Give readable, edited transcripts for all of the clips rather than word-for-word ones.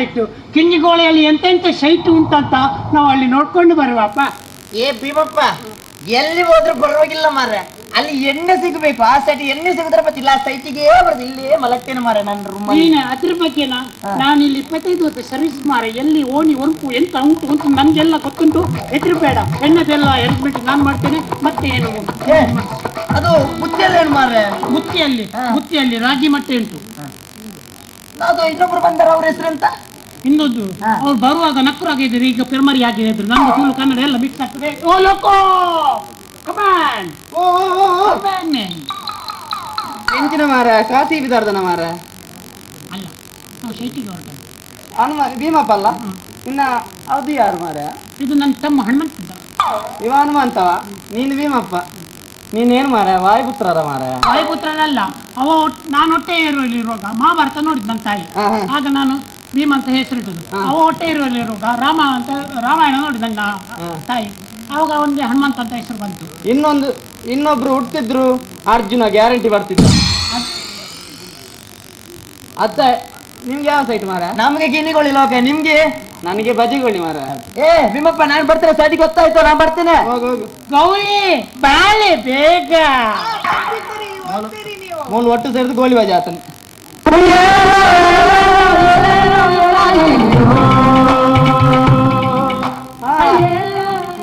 Site ಕಿಂಜಿಗೋಳೆಯಲ್ಲಿ ಎಂತೆಂತ site ಉಂಟಂತ ನಾವು ಅಲ್ಲಿ ನೋಡ್ಕೊಂಡು ಬರುವಪ್ಪ. ಏ ಭೀಮಪ್ಪ, ಎಲ್ಲಿ ಹೋದ್ರು ಪರವಾಗಿಲ್ಲ ಮಾರ್ರೆ, ಅಲ್ಲಿ ಎಣ್ಣೆ ಸಿಗಬೇಕು. ಆ ಸೈಟ್ ಎಣ್ಣೆ ಸಿಗುದ್ರ ಮತ್ತೆ ಇಲ್ಲ ಆ ಸೈಟಿಗೆ ಬರುದು. ಇಲ್ಲೇ ಮಲಗ್ತೇನೆ ಮಾರ್ರೆ ನನ್ನ ರೂಮ್. ನೀನು ಅದ್ರ ಬಗ್ಗೆನಾ? ನಾನು ಇಲ್ಲಿ 25 ವರ್ಷ ಸರ್ವಿಸ್ ಮಾರೆ, ಎಲ್ಲಿ ಓಣಿ ಒಣಪು ಎಂತ ಉಂಟು ಅಂತ ನನ್ಗೆಲ್ಲ ಗೊತ್ತುಂಟು. ಹೆದ್ರು ಬೇಡ, ಎಣ್ಣೆದೆಲ್ಲ ಅರೇಂಜ್ಮೆಂಟ್ ನಾನು ಮಾಡ್ತೇನೆ. ಮತ್ತೆ ಏನು? ಅದು ಬುತ್ತಿಯಲ್ಲಿ ಏನು ಮಾರ್ರೆ? ಬುತ್ತಿಯಲ್ಲಿ ಬುತ್ತಿಯಲ್ಲಿ ರಾಗಿ ಮೊಟ್ಟೆ ಉಂಟು. ಅದು ಇನ್ನೊಬ್ರು ಬಂದಾರ, ಅವ್ರ ಹೆಸರೆಂತ? ಇನ್ನೊಂದು ಅವ್ರು ಬರುವಾಗ ನಕ್ಕರಾಗಿದ್ರು, ಈಗ ಪೆರ್ಮರಿ ಆಗಿದ್ರು. ನಮ್ಮ ತುಳು ಕನ್ನಡ ಎಲ್ಲ ಮಿಕ್ಸ್ ಆಗ್ತದೆ. ಓ ಲೋಕೋ ಕಮಾನ್. ಎಂಚಿನ ಮಾರ ಕಾಸಿ ಬಿದಾರ್ದನ ಮಾರ? ಅಲ್ಲ, ನಾವು ಸೈಟಿಗೆ ಹೊರಟದ್ದು. ಹನುಮ ಭೀಮಪ್ಪ ಅಲ್ಲ ಇನ್ನ ಅದು ಯಾರು ಮಾರ? ಇದು ನನ್ನ ತಮ್ಮ ಹನುಮಂತ. ಇವ ಹನುಮಂತವ, ನೀನು ಭೀಮಪ್ಪ. ನೀನೇನು ಮಾರ ವಾಯುಪುತ್ರರ ಮಾರ? ವಾಯುಪುತ್ರರಲ್ಲ ಅವ. ನಾನು ಹೊಟ್ಟೆ ಇರುವಾಗ ಮಹಾಭಾರತ ನೋಡಿದ್ ನನ್ನ ತಾಯಿ, ಆಗ ನಾನು ಭೀಮ ಅಂತ ಹೆಸರಿಟ್ಟದ್ದು. ಅವ ಹೊಟ್ಟೆ ಇರುವಲ್ಲಿರುವಾಗ ರಾಮ ಅಂತ ರಾಮಾಯಣ ನೋಡಿದ ನನ್ನ ತಾಯಿ, ಆವಾಗ ಅವನಿಗೆ ಹನುಮಂತ ಅಂತ ಹೆಸರು ಬಂತು. ಇನ್ನೊಬ್ರು ಹುಟ್ಟಿದ್ರು ಅರ್ಜುನ ಗ್ಯಾರಂಟಿ ಬರ್ತಿದ್ರು. ಅತ್ತ ನಿಮ್ಗೆ ಯಾವ ಸೈಟ್ ಮಾರ? ನಮ್ಗೆ ಗಿನಿಗೊಳ್ಳಿ ಲೋಕ, ನಿಮ್ಗೆ? ನನಗೆ ಬಜಿಗೊಳ್ಳಿ ಮಾರ. ಏ ಭೀಮಪ್ಪ, ನಾನು ಬರ್ತೇನೆ, ಸೈಟಿಗೆ ಗೊತ್ತಾಯ್ತು, ನಾನು ಬರ್ತೇನೆ. ಹೋಗು ಹೋಗು. ಗೌರಿ ಬಾಳೆ ಬೇಗ. ಮೂಲು ಒಟ್ಟು ಸೇರಿದು ಗೋಲಿ ಬಜೆ ಆತನು.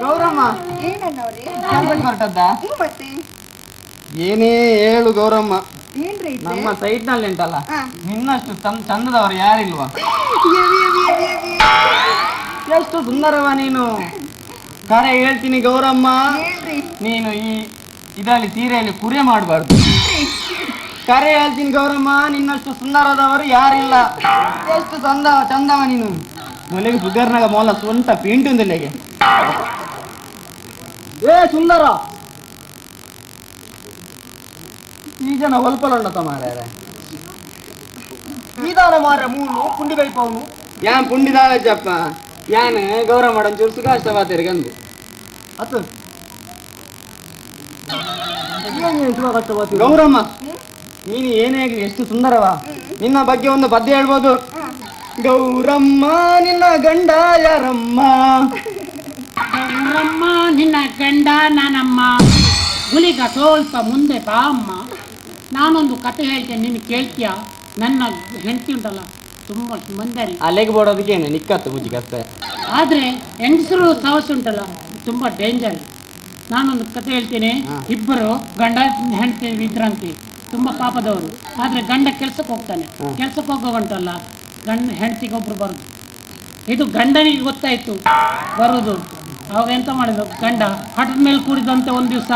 ಗೌರಮ್ಮ, ಹೊರಟದ್ದ? ಏನೇ ಹೇಳು ಗೌರಮ್ಮ, ನಮ್ಮ ಸೈಟ್ ನಲ್ಲಿ ಉಂಟಲ್ಲ ನಿನ್ನಷ್ಟು ಚಂದದವರು ಯಾರಿಲ್ವಾ? ಎಷ್ಟು ಸುಂದರವ ನೀನು. ಕರೆ ಹೇಳ್ತೀನಿ ಗೌರಮ್ಮ, ನೀನು ಈ ಇದರಲ್ಲಿ ಸೀರೆಯಲ್ಲಿ ಕುರೆ ಮಾಡಬಾರ್ದು. ಕರೆ ಹೇಳ್ತೀನಿ ಗೌರಮ್ಮ, ನಿನ್ನಷ್ಟು ಸುಂದರದವರು ಯಾರಿಲ್ಲ. ಎಷ್ಟು ಚಂದ ಚಂದವ ನೀನು. ಮೊಲೆಗೆ ಸುಗರ್ನಾಗ ಮೊಲ ಸ್ವಂತ ಪಿಂಟುಂದಿಲ್ಲೆಗೆ. ಏ ಸುಂದರ, ಈ ಜನ ಒಲ್ಪಲೊಂಡತ ಮಾರ್ಯಾರೆ. ನಿಧಾನ ಮಾರ್ರೆ, ಮೂಲು ಪುಂಡಿ ಬೈಪವನು. ಯಾನ್ ಪುಂಡಿದಾಳಜ್ಜಪ್ಪ, ಯಾನ್ ಗೌರವ ಒಂಚೂರು ಸುಖಾಷ್ಟವಾತೇರಿ ಗಂದು ಅತ್ತು. ಗೌರಮ್ಮ, ನೀನು ಏನೇ ಆಗ್ಲಿ ಎಷ್ಟು ಸುಂದರವ. ನಿನ್ನ ಬಗ್ಗೆ ಒಂದು ಪದ್ಯ ಹೇಳ್ಬೋದು. ಗೌರಮ್ಮ ನಿನ್ನ ಗಂಡ ಯಾರಮ್ಮ? ಗೌರಮ್ಮ ನಿನ್ನ ಗಂಡ ನಾನಮ್ಮ, ಗುಳಿಗ ಸ್ವಲ್ಪ ಮುಂದೆ ಬಾ ಅಮ್ಮ. ನಾನೊಂದು ಕತೆ ಹೇಳ್ತೇನೆ, ನೀನು ಕೇಳ್ತೀಯಾ? ನನ್ನ ಹೆಂಡತಿ ಉಂಟಲ್ಲ ತುಂಬ ಮಂದರಿ. ಅಲೆಗೆ ಬೋಡೋದಕ್ಕೇನೆ ನಿಕ್ಕತ್ತು ಮುಜ್ಜಿಗತ್ತೆ. ಆದರೆ ಹೆಂಗಸರು ಸವಸು ಉಂಟಲ್ಲ ತುಂಬ ಡೇಂಜರ್. ನಾನೊಂದು ಕತೆ ಹೇಳ್ತೇನೆ. ಇಬ್ಬರು ಗಂಡ ಹೆಂಡತಿ ಇದ್ರಂತೆ, ತುಂಬ ಪಾಪದವರು. ಆದರೆ ಗಂಡ ಕೆಲ್ಸಕ್ಕೆ ಹೋಗ್ತಾನೆ. ಕೆಲ್ಸಕ್ಕೆ ಹೋಗೋಗಂಟಲ್ಲ ಗಂಡ ಹೆಂಡತಿಗೆ ಒಬ್ರು ಬರುದು. ಇದು ಗಂಡನಿಗೆ ಗೊತ್ತಾಯ್ತು ಬರುದು. ಅವಾಗ ಎಂತ ಮಾಡಿದ್ರು, ಗಂಡ ಹಠದ ಮೇಲೆ ಕೂಡಿದಂತೆ ಒಂದು ದಿವಸ.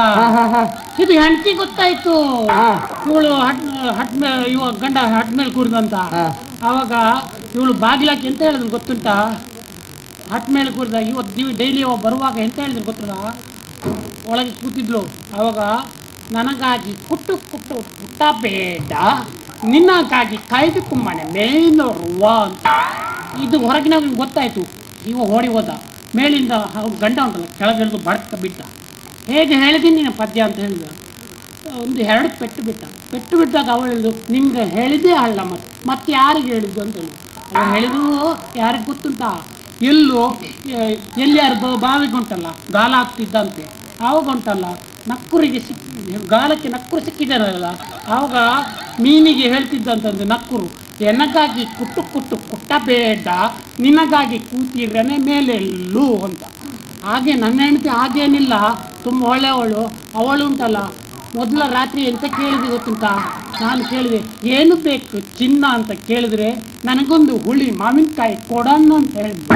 ಇದು ಹೆಂಡತಿ ಗೊತ್ತಾಯ್ತು, ಇವಳು ಹಟ್ ಹಟ್ ಮೇಲೆ, ಇವ ಗಂಡ ಹಠ ಮೇಲೆ ಕೂರಿದಂತ. ಆವಾಗ ಇವಳು ಬಾಗಿಲಾಕಿ ಎಂತ ಹೇಳಿದ್ರು ಗೊತ್ತುಂಟಾ? ಹಟ್ ಮೇಲೆ ಕೂರಿದ ಇವತ್ತು ನೀವು ಡೈಲಿ ಅವ ಬರುವಾಗ ಎಂತ ಹೇಳಿದ್ರು ಗೊತ್ತುಂಟಾ? ಒಳಗೆ ಕೂತಿದ್ಲು. ಆವಾಗ ನನಗಾಗಿ ಕುಟ್ಟು ಕುಟ್ಟು ಪುಟ್ಟ ಬೇಡ, ನಿನ್ನಗಾಗಿ ಕಾಯ್ದು ಕುಮ್ಮಣೆ ಮೇಲೋರುವ ಅಂತ. ಇದು ಹೊರಗಿನ ಗೊತ್ತಾಯ್ತು. ಇವ ಓಡಿ ಹೋದ. ಮೇಲಿಂದ ಅವ್ನ ಗಂಡ ಉಂಟಲ್ಲ ಕೆಳಗಿಳಿದು ಬಡ್ಕ ಬಿಟ್ಟ. ಹೇಗೆ ಹೇಳಿದ್ದೀನಿ ನೀನು ಪದ್ಯ ಅಂತ ಹೇಳಿದ. ಒಂದು ಎರಡು ಪೆಟ್ಟು ಬಿಟ್ಟ. ಪೆಟ್ಟು ಬಿಟ್ಟಾಗ ಅವಳು ಹೇಳಿದ್ದು, ನಿಮ್ಗೆ ಹೇಳಿದ್ದೇ ಅಲ್ಲ, ಮತ್ತೆ ಮತ್ತೆ ಯಾರಿಗೆ ಹೇಳಿದ್ದು ಅಂತ ಹೇಳಿದ್ರು. ಅವಳು ಹೇಳಿದ್ದು ಯಾರಿಗೆ ಗೊತ್ತುಂಟಾ? ಎಲ್ಲೋ ಎಲ್ಲಿಯಾರು ಬಾವಿಗೆ ಉಂಟಲ್ಲ ಗಾಲ ಹಾಕ್ತಿದ್ದಂತೆ. ಆವಾಗ ಉಂಟಲ್ಲ ನಕ್ಕುರಿಗೆ ಸಿಕ್ ಗಾಲಕ್ಕೆ ನಕ್ಕುರು ಸಿಕ್ಕಿದ್ದಾರಲ್ಲ, ಆವಾಗ ಮೀನಿಗೆ ಹೇಳ್ತಿದ್ದಂತಂದ್ರೆ ನಕ್ಕುರು, ಎನಗಾಗಿ ಕುಟ್ಟು ಕುಟ್ಟು ಕುಟ್ಟಬೇಡ, ನಿನಗಾಗಿ ಕೂತಿರನೆ ಮೇಲೆಲ್ಲು ಅಂತ. ಹಾಗೆ ನನ್ನ ಹೆಂಡತಿ ಹಾಗೇನಿಲ್ಲ, ತುಂಬ ಒಳ್ಳೆಯವಳು. ಅವಳು ಉಂಟಲ್ಲ ಮೊದಲ ರಾತ್ರಿ ಎಂತ ಕೇಳಿದೆ ಗೊತ್ತುಂಟಾ? ನಾನು ಕೇಳಿದೆ ಏನು ಬೇಕು ಚಿನ್ನ ಅಂತ ಕೇಳಿದ್ರೆ, ನನಗೊಂದು ಹುಳಿ ಮಾವಿನಕಾಯಿ ಕೊಡನ್ನು ಅಂತ ಹೇಳಿದ್ದೆ.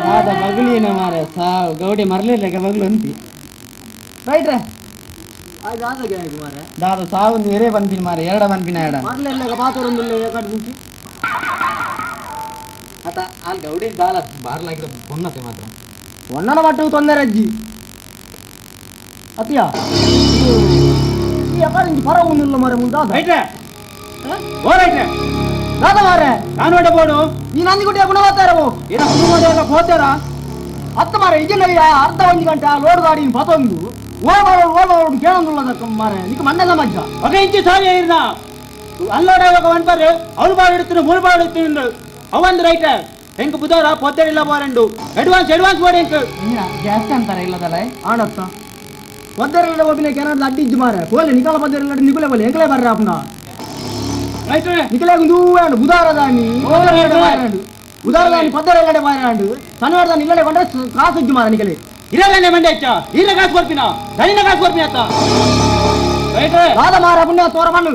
ದಾದ ಬಗಲಿನ ಮಾರ ಸಾವು ಗೌಡಿ ಮರಲಿಲ್ಲ ಬಗಲು ಅಂತಿ ರೈಟ್ರೆ. ದಾದ ಸಾವು ನೀರೇ ಬಂದಿನ ಮಾರ, ಎರಡ ಬಂದಿನ ಎರಡ ಅತ ಅಲ್ಲಿ ಗೌಡಿ ದಾಲ ಬಾರ್ಲಾಗಿರೋ ಬೊನ್ನತೆ ಮಾತ್ರ ಒಣ್ಣನ ಮಟ್ಟವು ತೊಂದರೆ ಅಜ್ಜಿ ಅತಿಯಾ ಪರ ಉಣ್ಣಿಲ್ಲ ಮಾರೆ ಮುಂದೆ. ರೈಟ್ರೆ, ಓ ರೈಟ್ರೆ, ದಾದ ಮಾರೆ ನಾನು ಹೊಡೆ ಬೋಡು. ನೀನು ಅಂದಿಗುಟ್ಟಿಯ ಗುಣವತ್ತಾರವು ಏನ ಕುಟುಂಬದವರ ಹೋತಾರ ಹತ್ತು ಮಾರೆ ಇಜಿನ ಅರ್ಧ ಒಂದು ಗಂಟೆ ಲೋಡ್ ಗಾಡಿ ಪತೊಂದು ಓ ಓ ಕೇಳೊಂದುಲ್ಲ ಮಾರೆ ನಿಕ್ಕ ಮಣ್ಣೆಲ್ಲ ಮಜ್ಜ. ఒక ಇಂಚು ಸಾರಿ ಇರ್ನ ಅನ್ಲೋಡ್ ಆವಾಗ ಒನ್ಪರ್ ಅವ್ರು ಬಾಳ ಇಡ್ತೀನಿ ಮೂರು ಬಾಳ ಇಡ್ತೀನಿ ಅವಂದು ರೈಟ್ ಹೆಂಗ್ ಬುಧವಾರ ಪೊದ್ದರಿಲ್ಲ ಬಾರಂಡು ಅಡ್ವಾನ್ಸ್ ಅಡ್ವಾನ್ಸ್ ಮಾಡಿ ಹೆಂಗ್ ಜಾಸ್ತಿ ಅಂತಾರ ಇಲ್ಲದಲ್ಲ ಆಣತ್ತ ಪದ್ದರಿಲ್ಲ ಒಬ್ಬಿನ ಕೆನಡ ಅಡ್ಡಿ ಇಜ್ಜು ಮಾರೆ ಪೋಲೆ ನಿಕಾಲ ಪದ್ದರಿಲ್ಲ ನಿಕುಲೆ ಬೋಲೆ ಎಂಕಲೆ ಬರ್ರ ಅಪ್ನ ರೈಟ್ ನಿಕಲೆ ದೂವಾಂಡು ಬುಧವಾರ ದಾನಿ ಬುಧವಾರ ದಾನಿ ಪದ್ದರಿಲ್ಲಡೆ ಬಾರಂಡು ಶನಿವಾರ ದಾನಿ ಇಲ್ಲಡೆ ಕೊಂಡ್ರೆ ಕಾಸು ಇಜ್ಜು ಮಾರ ನಿಕಲೆ ಇರಲ್ಲೇ ಮಂಡೆ ಹೆಚ್ಚ ಈರ ಕಾಸು ಕೊರ್ಪಿನ ದಣಿನ ಕಾಸು ಕೊರ್ಪಿನ ಅತ್ತ ರೈಟ್ ದಾದ ಮಾರ ಪುಣ್ಯ ತೋರ ಮಣ್ಣು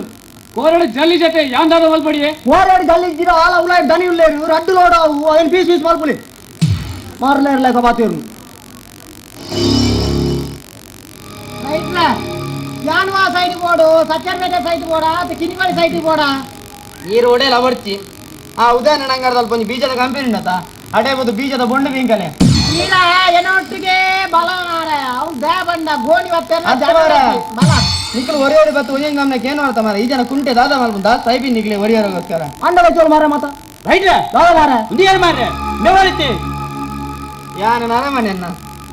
ಕೋರಡು ಜಲ್ಲಿ ಜೊತೆ ಯಾಂದಾದ ಮಲ್ಪಡಿಯೇ ಹೋರಾಡಿ ಜಲ್ಲಿ ಇಜ್ಜಿರ ಆಲ ಉಲಾಯ್ ದನಿ ಉಲ್ಲೇರು ರಡ್ಡು ಲೋಡಾವು ಅದನ್ನ ಪೀಸ್ ಪೀಸ್ ಮಲ್ಪುಲಿ ಮಾರಲೇರ್ಲೆ ಕಬಾತೇರು ರೈಟ್ಲ ಜಾನ್ವಾ ಸೈಡ್ ಬೋಡು ಸಚ್ಚರ್ಪೇಟೆ ಸೈಡ್ ಬೋಡ ಅದು ಕಿನಿಪಳ್ಳಿ ಸೈಡ್ ಬೋಡ ಈ ರೋಡೇ ಲವರ್ಚಿ ಆ ಉದಾಹರಣೆ ನಂಗಾರದಲ್ಲಿ ಒಂಜಿ ಬೀಜದ ಕಂಪನಿ ಉಂಡತ ಅಡೇ ಬೋದು ಬೀಜದ ಬೊಂಡು ಬೀಂಕಲೆ ಇಲ್ಲ ಏನೊಟ್ಟಿಗೆ ಬಲ ಮಾರ ಅವ್ನು they ಬಂಡ ಗೋಣಿ ಅತ್ತ ಮಾರ್ರೆ. ಬಲ ನಿಖಲ್ ಒರೆಯೋಡಿ ಬತ್ತು ಒಂಜಿ ಗಮನಕ್ಕೆ ಏನು ಮಾಡ್ತಾ ಮಾರ ಈ ಜನ ಕುಂಟೆ ದಾದ ಮಲ್ಪುಂದ ಸೈಬಿ ನಿಕ್ಲೆ ಒರಿಯೋರಿಗೋಸ್ಕರ ಅಂಡ ಬಚ್ಚೋಳು ಮಾರ ಮಾತ ರೈಟ್ ದಾದ ಮಾರ ಉಂದಿಯಾರ ಮಾರ್ರೆ ಮೇವಳಿತಿ ಯಾನ ನರಮನೆ ಅನ್ನ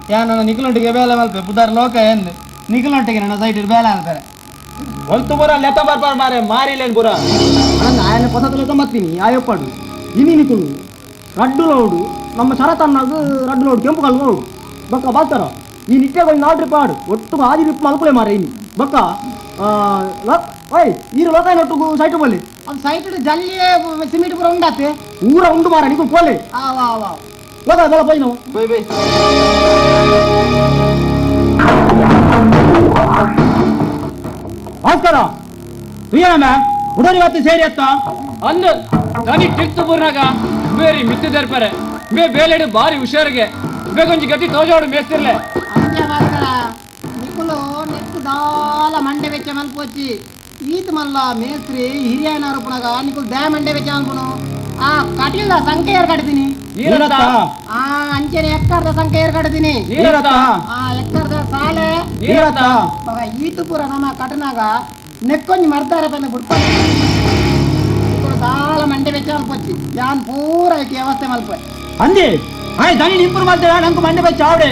ಯಾನ ನಿಖಲೊಟ್ಟಿಗೆ ಬೇಲೆ ಮಲ್ಪೆ ಪುದಾರ್ ಲೋಕ ಎಂದು ನಿಖಲೊಟ್ಟಿಗೆ ನನ್ನ ಸೈಟ್ ಬೇಲೆ ಅನ್ತಾರೆ ಒಲ್ತು ಬುರ ಲೆತ್ತ ಬರ್ಪಾರ್ ಮಾರೆ ಮಾರಿಲೇನ್ ಬುರ ఆయన పొసతులతో మత్తిని ఆయొప్పాడు ఇని నికులు ರಡ್ಡು ಲೋಡು ನಮ್ಮ ಶರತನ್ನಾಗ ರಡ್ಡು ಲೋಡು ಕೆಂಪು ಕಲ್ಲು ಲೋಡು ಬಕ್ಕ ಬಾತಾರ ಈ ನಿತ್ಯಗಳು ನಾಲ್ಕು ರೂಪಾಯಿ ಆಡು ಒಟ್ಟು ಆದಿ ರೂಪಾಯಿ ಮಲ್ಪಲೆ ಮಾರ ಇನಿ ಬಕ್ಕ ಓಯ್ ಈರು ಲೋಕಾಯ ಒಟ್ಟುಗು ಸೈಟು ಬಲ್ಲಿ ಅವ್ನು ಸೈಟ್ ಜಲ್ಲಿ ಸಿಮೆಂಟ್ ಪೂರ ಉಂಡಾತೆ ಊರ ಉಂಡು ಮಾರ ನಿಕುಲು ಪೋಲೆ ಆ ವಾ ವಾ ಲೋಕ ಬಲ ಪೋಯಿ ನಾವು ಭಾಸ್ಕರ ತುಯ್ಯನ ಉಡರಿ ಹೊತ್ತು ಸೇರಿ ಅತ್ತ ಅಂದು ದನಿ ಟಿರ್ತು ಬುರ್ನಾಗ ಬೇರಿ ಮಿತ್ತು ದರ್ಪರೆ ಬೇ ಬೇಲೆಡು ಬಾರಿ ಹುಷಾರಿಗೆ ಬೇಗೊಂಜಿ ಗತಿ ತೋಜೋಡು ಮೇಸ್ತಿರ್ಲೆ ಅಂಚೆ ಭಾಸ್ಕರ ನಿಕುಲು ನೆಕ್ಕು ದಾಲ ಮಂಡೆ ವೆಚ್ಚ ಮಲ್ಪೋಚಿ ಈತ ಮಲ್ಲ ಮೇಸ್ತ್ರಿ ಹಿರಿಯನವರು ಪುನಗ ನಿಕುಲು ದ್ಯಾ ಮಂಡೆ ವೆಚ್ಚ ಮಲ್ಪುನು ಆ ಕಟೀಲ್ದ ಸಂಖ್ಯೆ ಕಟ್ತೀನಿ ನೀರತ್ತ ಆ ಅಂಚೆನೆ ಎಕ್ಕರ್ದ ಸಂಖ್ಯೆ ಕಟ್ತೀನಿ ನೀರತ್ತ ಆ ಎಕ್ಕರ್ದ ಸಾಲೆ ನೀರತ್ತ ಮಗ ಈತ ಪೂರ ನಮ್ಮ ಕಟನಾಗ ನೆಕ್ಕೊಂಜಿ ಮರ್ದಾರ ಬಂದ ಬುಡ್ಪ ದಾಲ ಮಂಡೆ ವೆಚ್ಚ ಮಲ್ಪೋಚಿ ಯಾನ್ ಪೂರ ಐತಿ ವ್ಯವಸ್ಥೆ ಮಲ್ಪ ಅಂದಿ ಆಯ್ ದನಿ ಇಂಪ್ರೂವ್ ಮಾಡ್ತೇವೆ ನಂಗೆ ಮಂಡೆ ಬಚ್ಚ ಆವಡೆ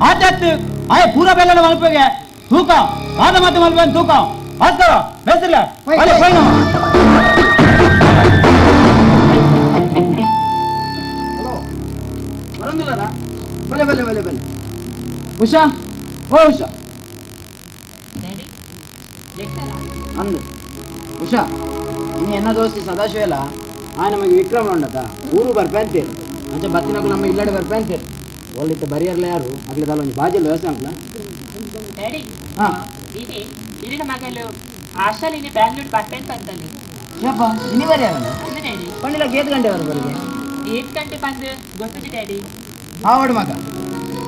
ಆತಾತ್ ಆಯ್ ಪೂರ ಬೆಲ್ಲನ ಮಲ್ಪೆಗೆ ತೂಕ ಆದ ಮತ್ತೆ ಮಲ್ಪೆ ತೂಕ ಭಾಸ್ಕರ ಬೇಸಿಲ್ಲ ಹೋಯ್, ಬಲೆ, ಹೋಯ್. ಹೋಯ್ ನಮ್ಮ. ಬಲೆ ಬಲೆ ಬಲೆ ಬಲೆ ಉಷಾ ಓ ಉಷಾ ಅಂದು ಉಷಾ ಇನ್ನು ಎನ್ನ ದೋಸ್ತಿ ಸದಾಶಿವ ಆ ನಮಗೆ ವಿಕ್ರಮ ಉಂಡತ ಊರು ಬರ್ಪೆ ಅಂತೇಳಿ ಅಂಚೆ ಬತ್ತಿನಕು ನಮ್ಮ ಇಲ್ಲಡೆ ಬರ್ಪೆ ಅಂತೇಳಿ ಒಳ್ಳಿತ್ತ ಬರಿಯರ್ಲ ಯಾರು ಅಗ್ಲಿ ದಾಲ ಒಂಜಿ ಬಾಜಿಲ್ ವ್ಯವಸ್ಥೆ ಅಂಕಲ ಡ್ಯಾಡಿ ಹಾ ಇದೇ ಇರಿನ ಮಗಲು ಆಶಾಲಿನಿ ಬ್ಯಾಂಗ್ಳೂರ್ ಬರ್ಪೆಂತ ಅಂತಾನೆ ಯಪ್ಪ ಇನಿ ಬರಿಯಾರ ಅಂದ ಡ್ಯಾಡಿ ಪಂಡಿಲ ಏತ್ ಗಂಟೆ ಬರಬರಿಗೆ ಏಟ್ ಗಂಟೆ ಬಂದು ಗೊತ್ತಿದೆ ಡ್ಯಾಡಿ ಆವಡು ಮಗ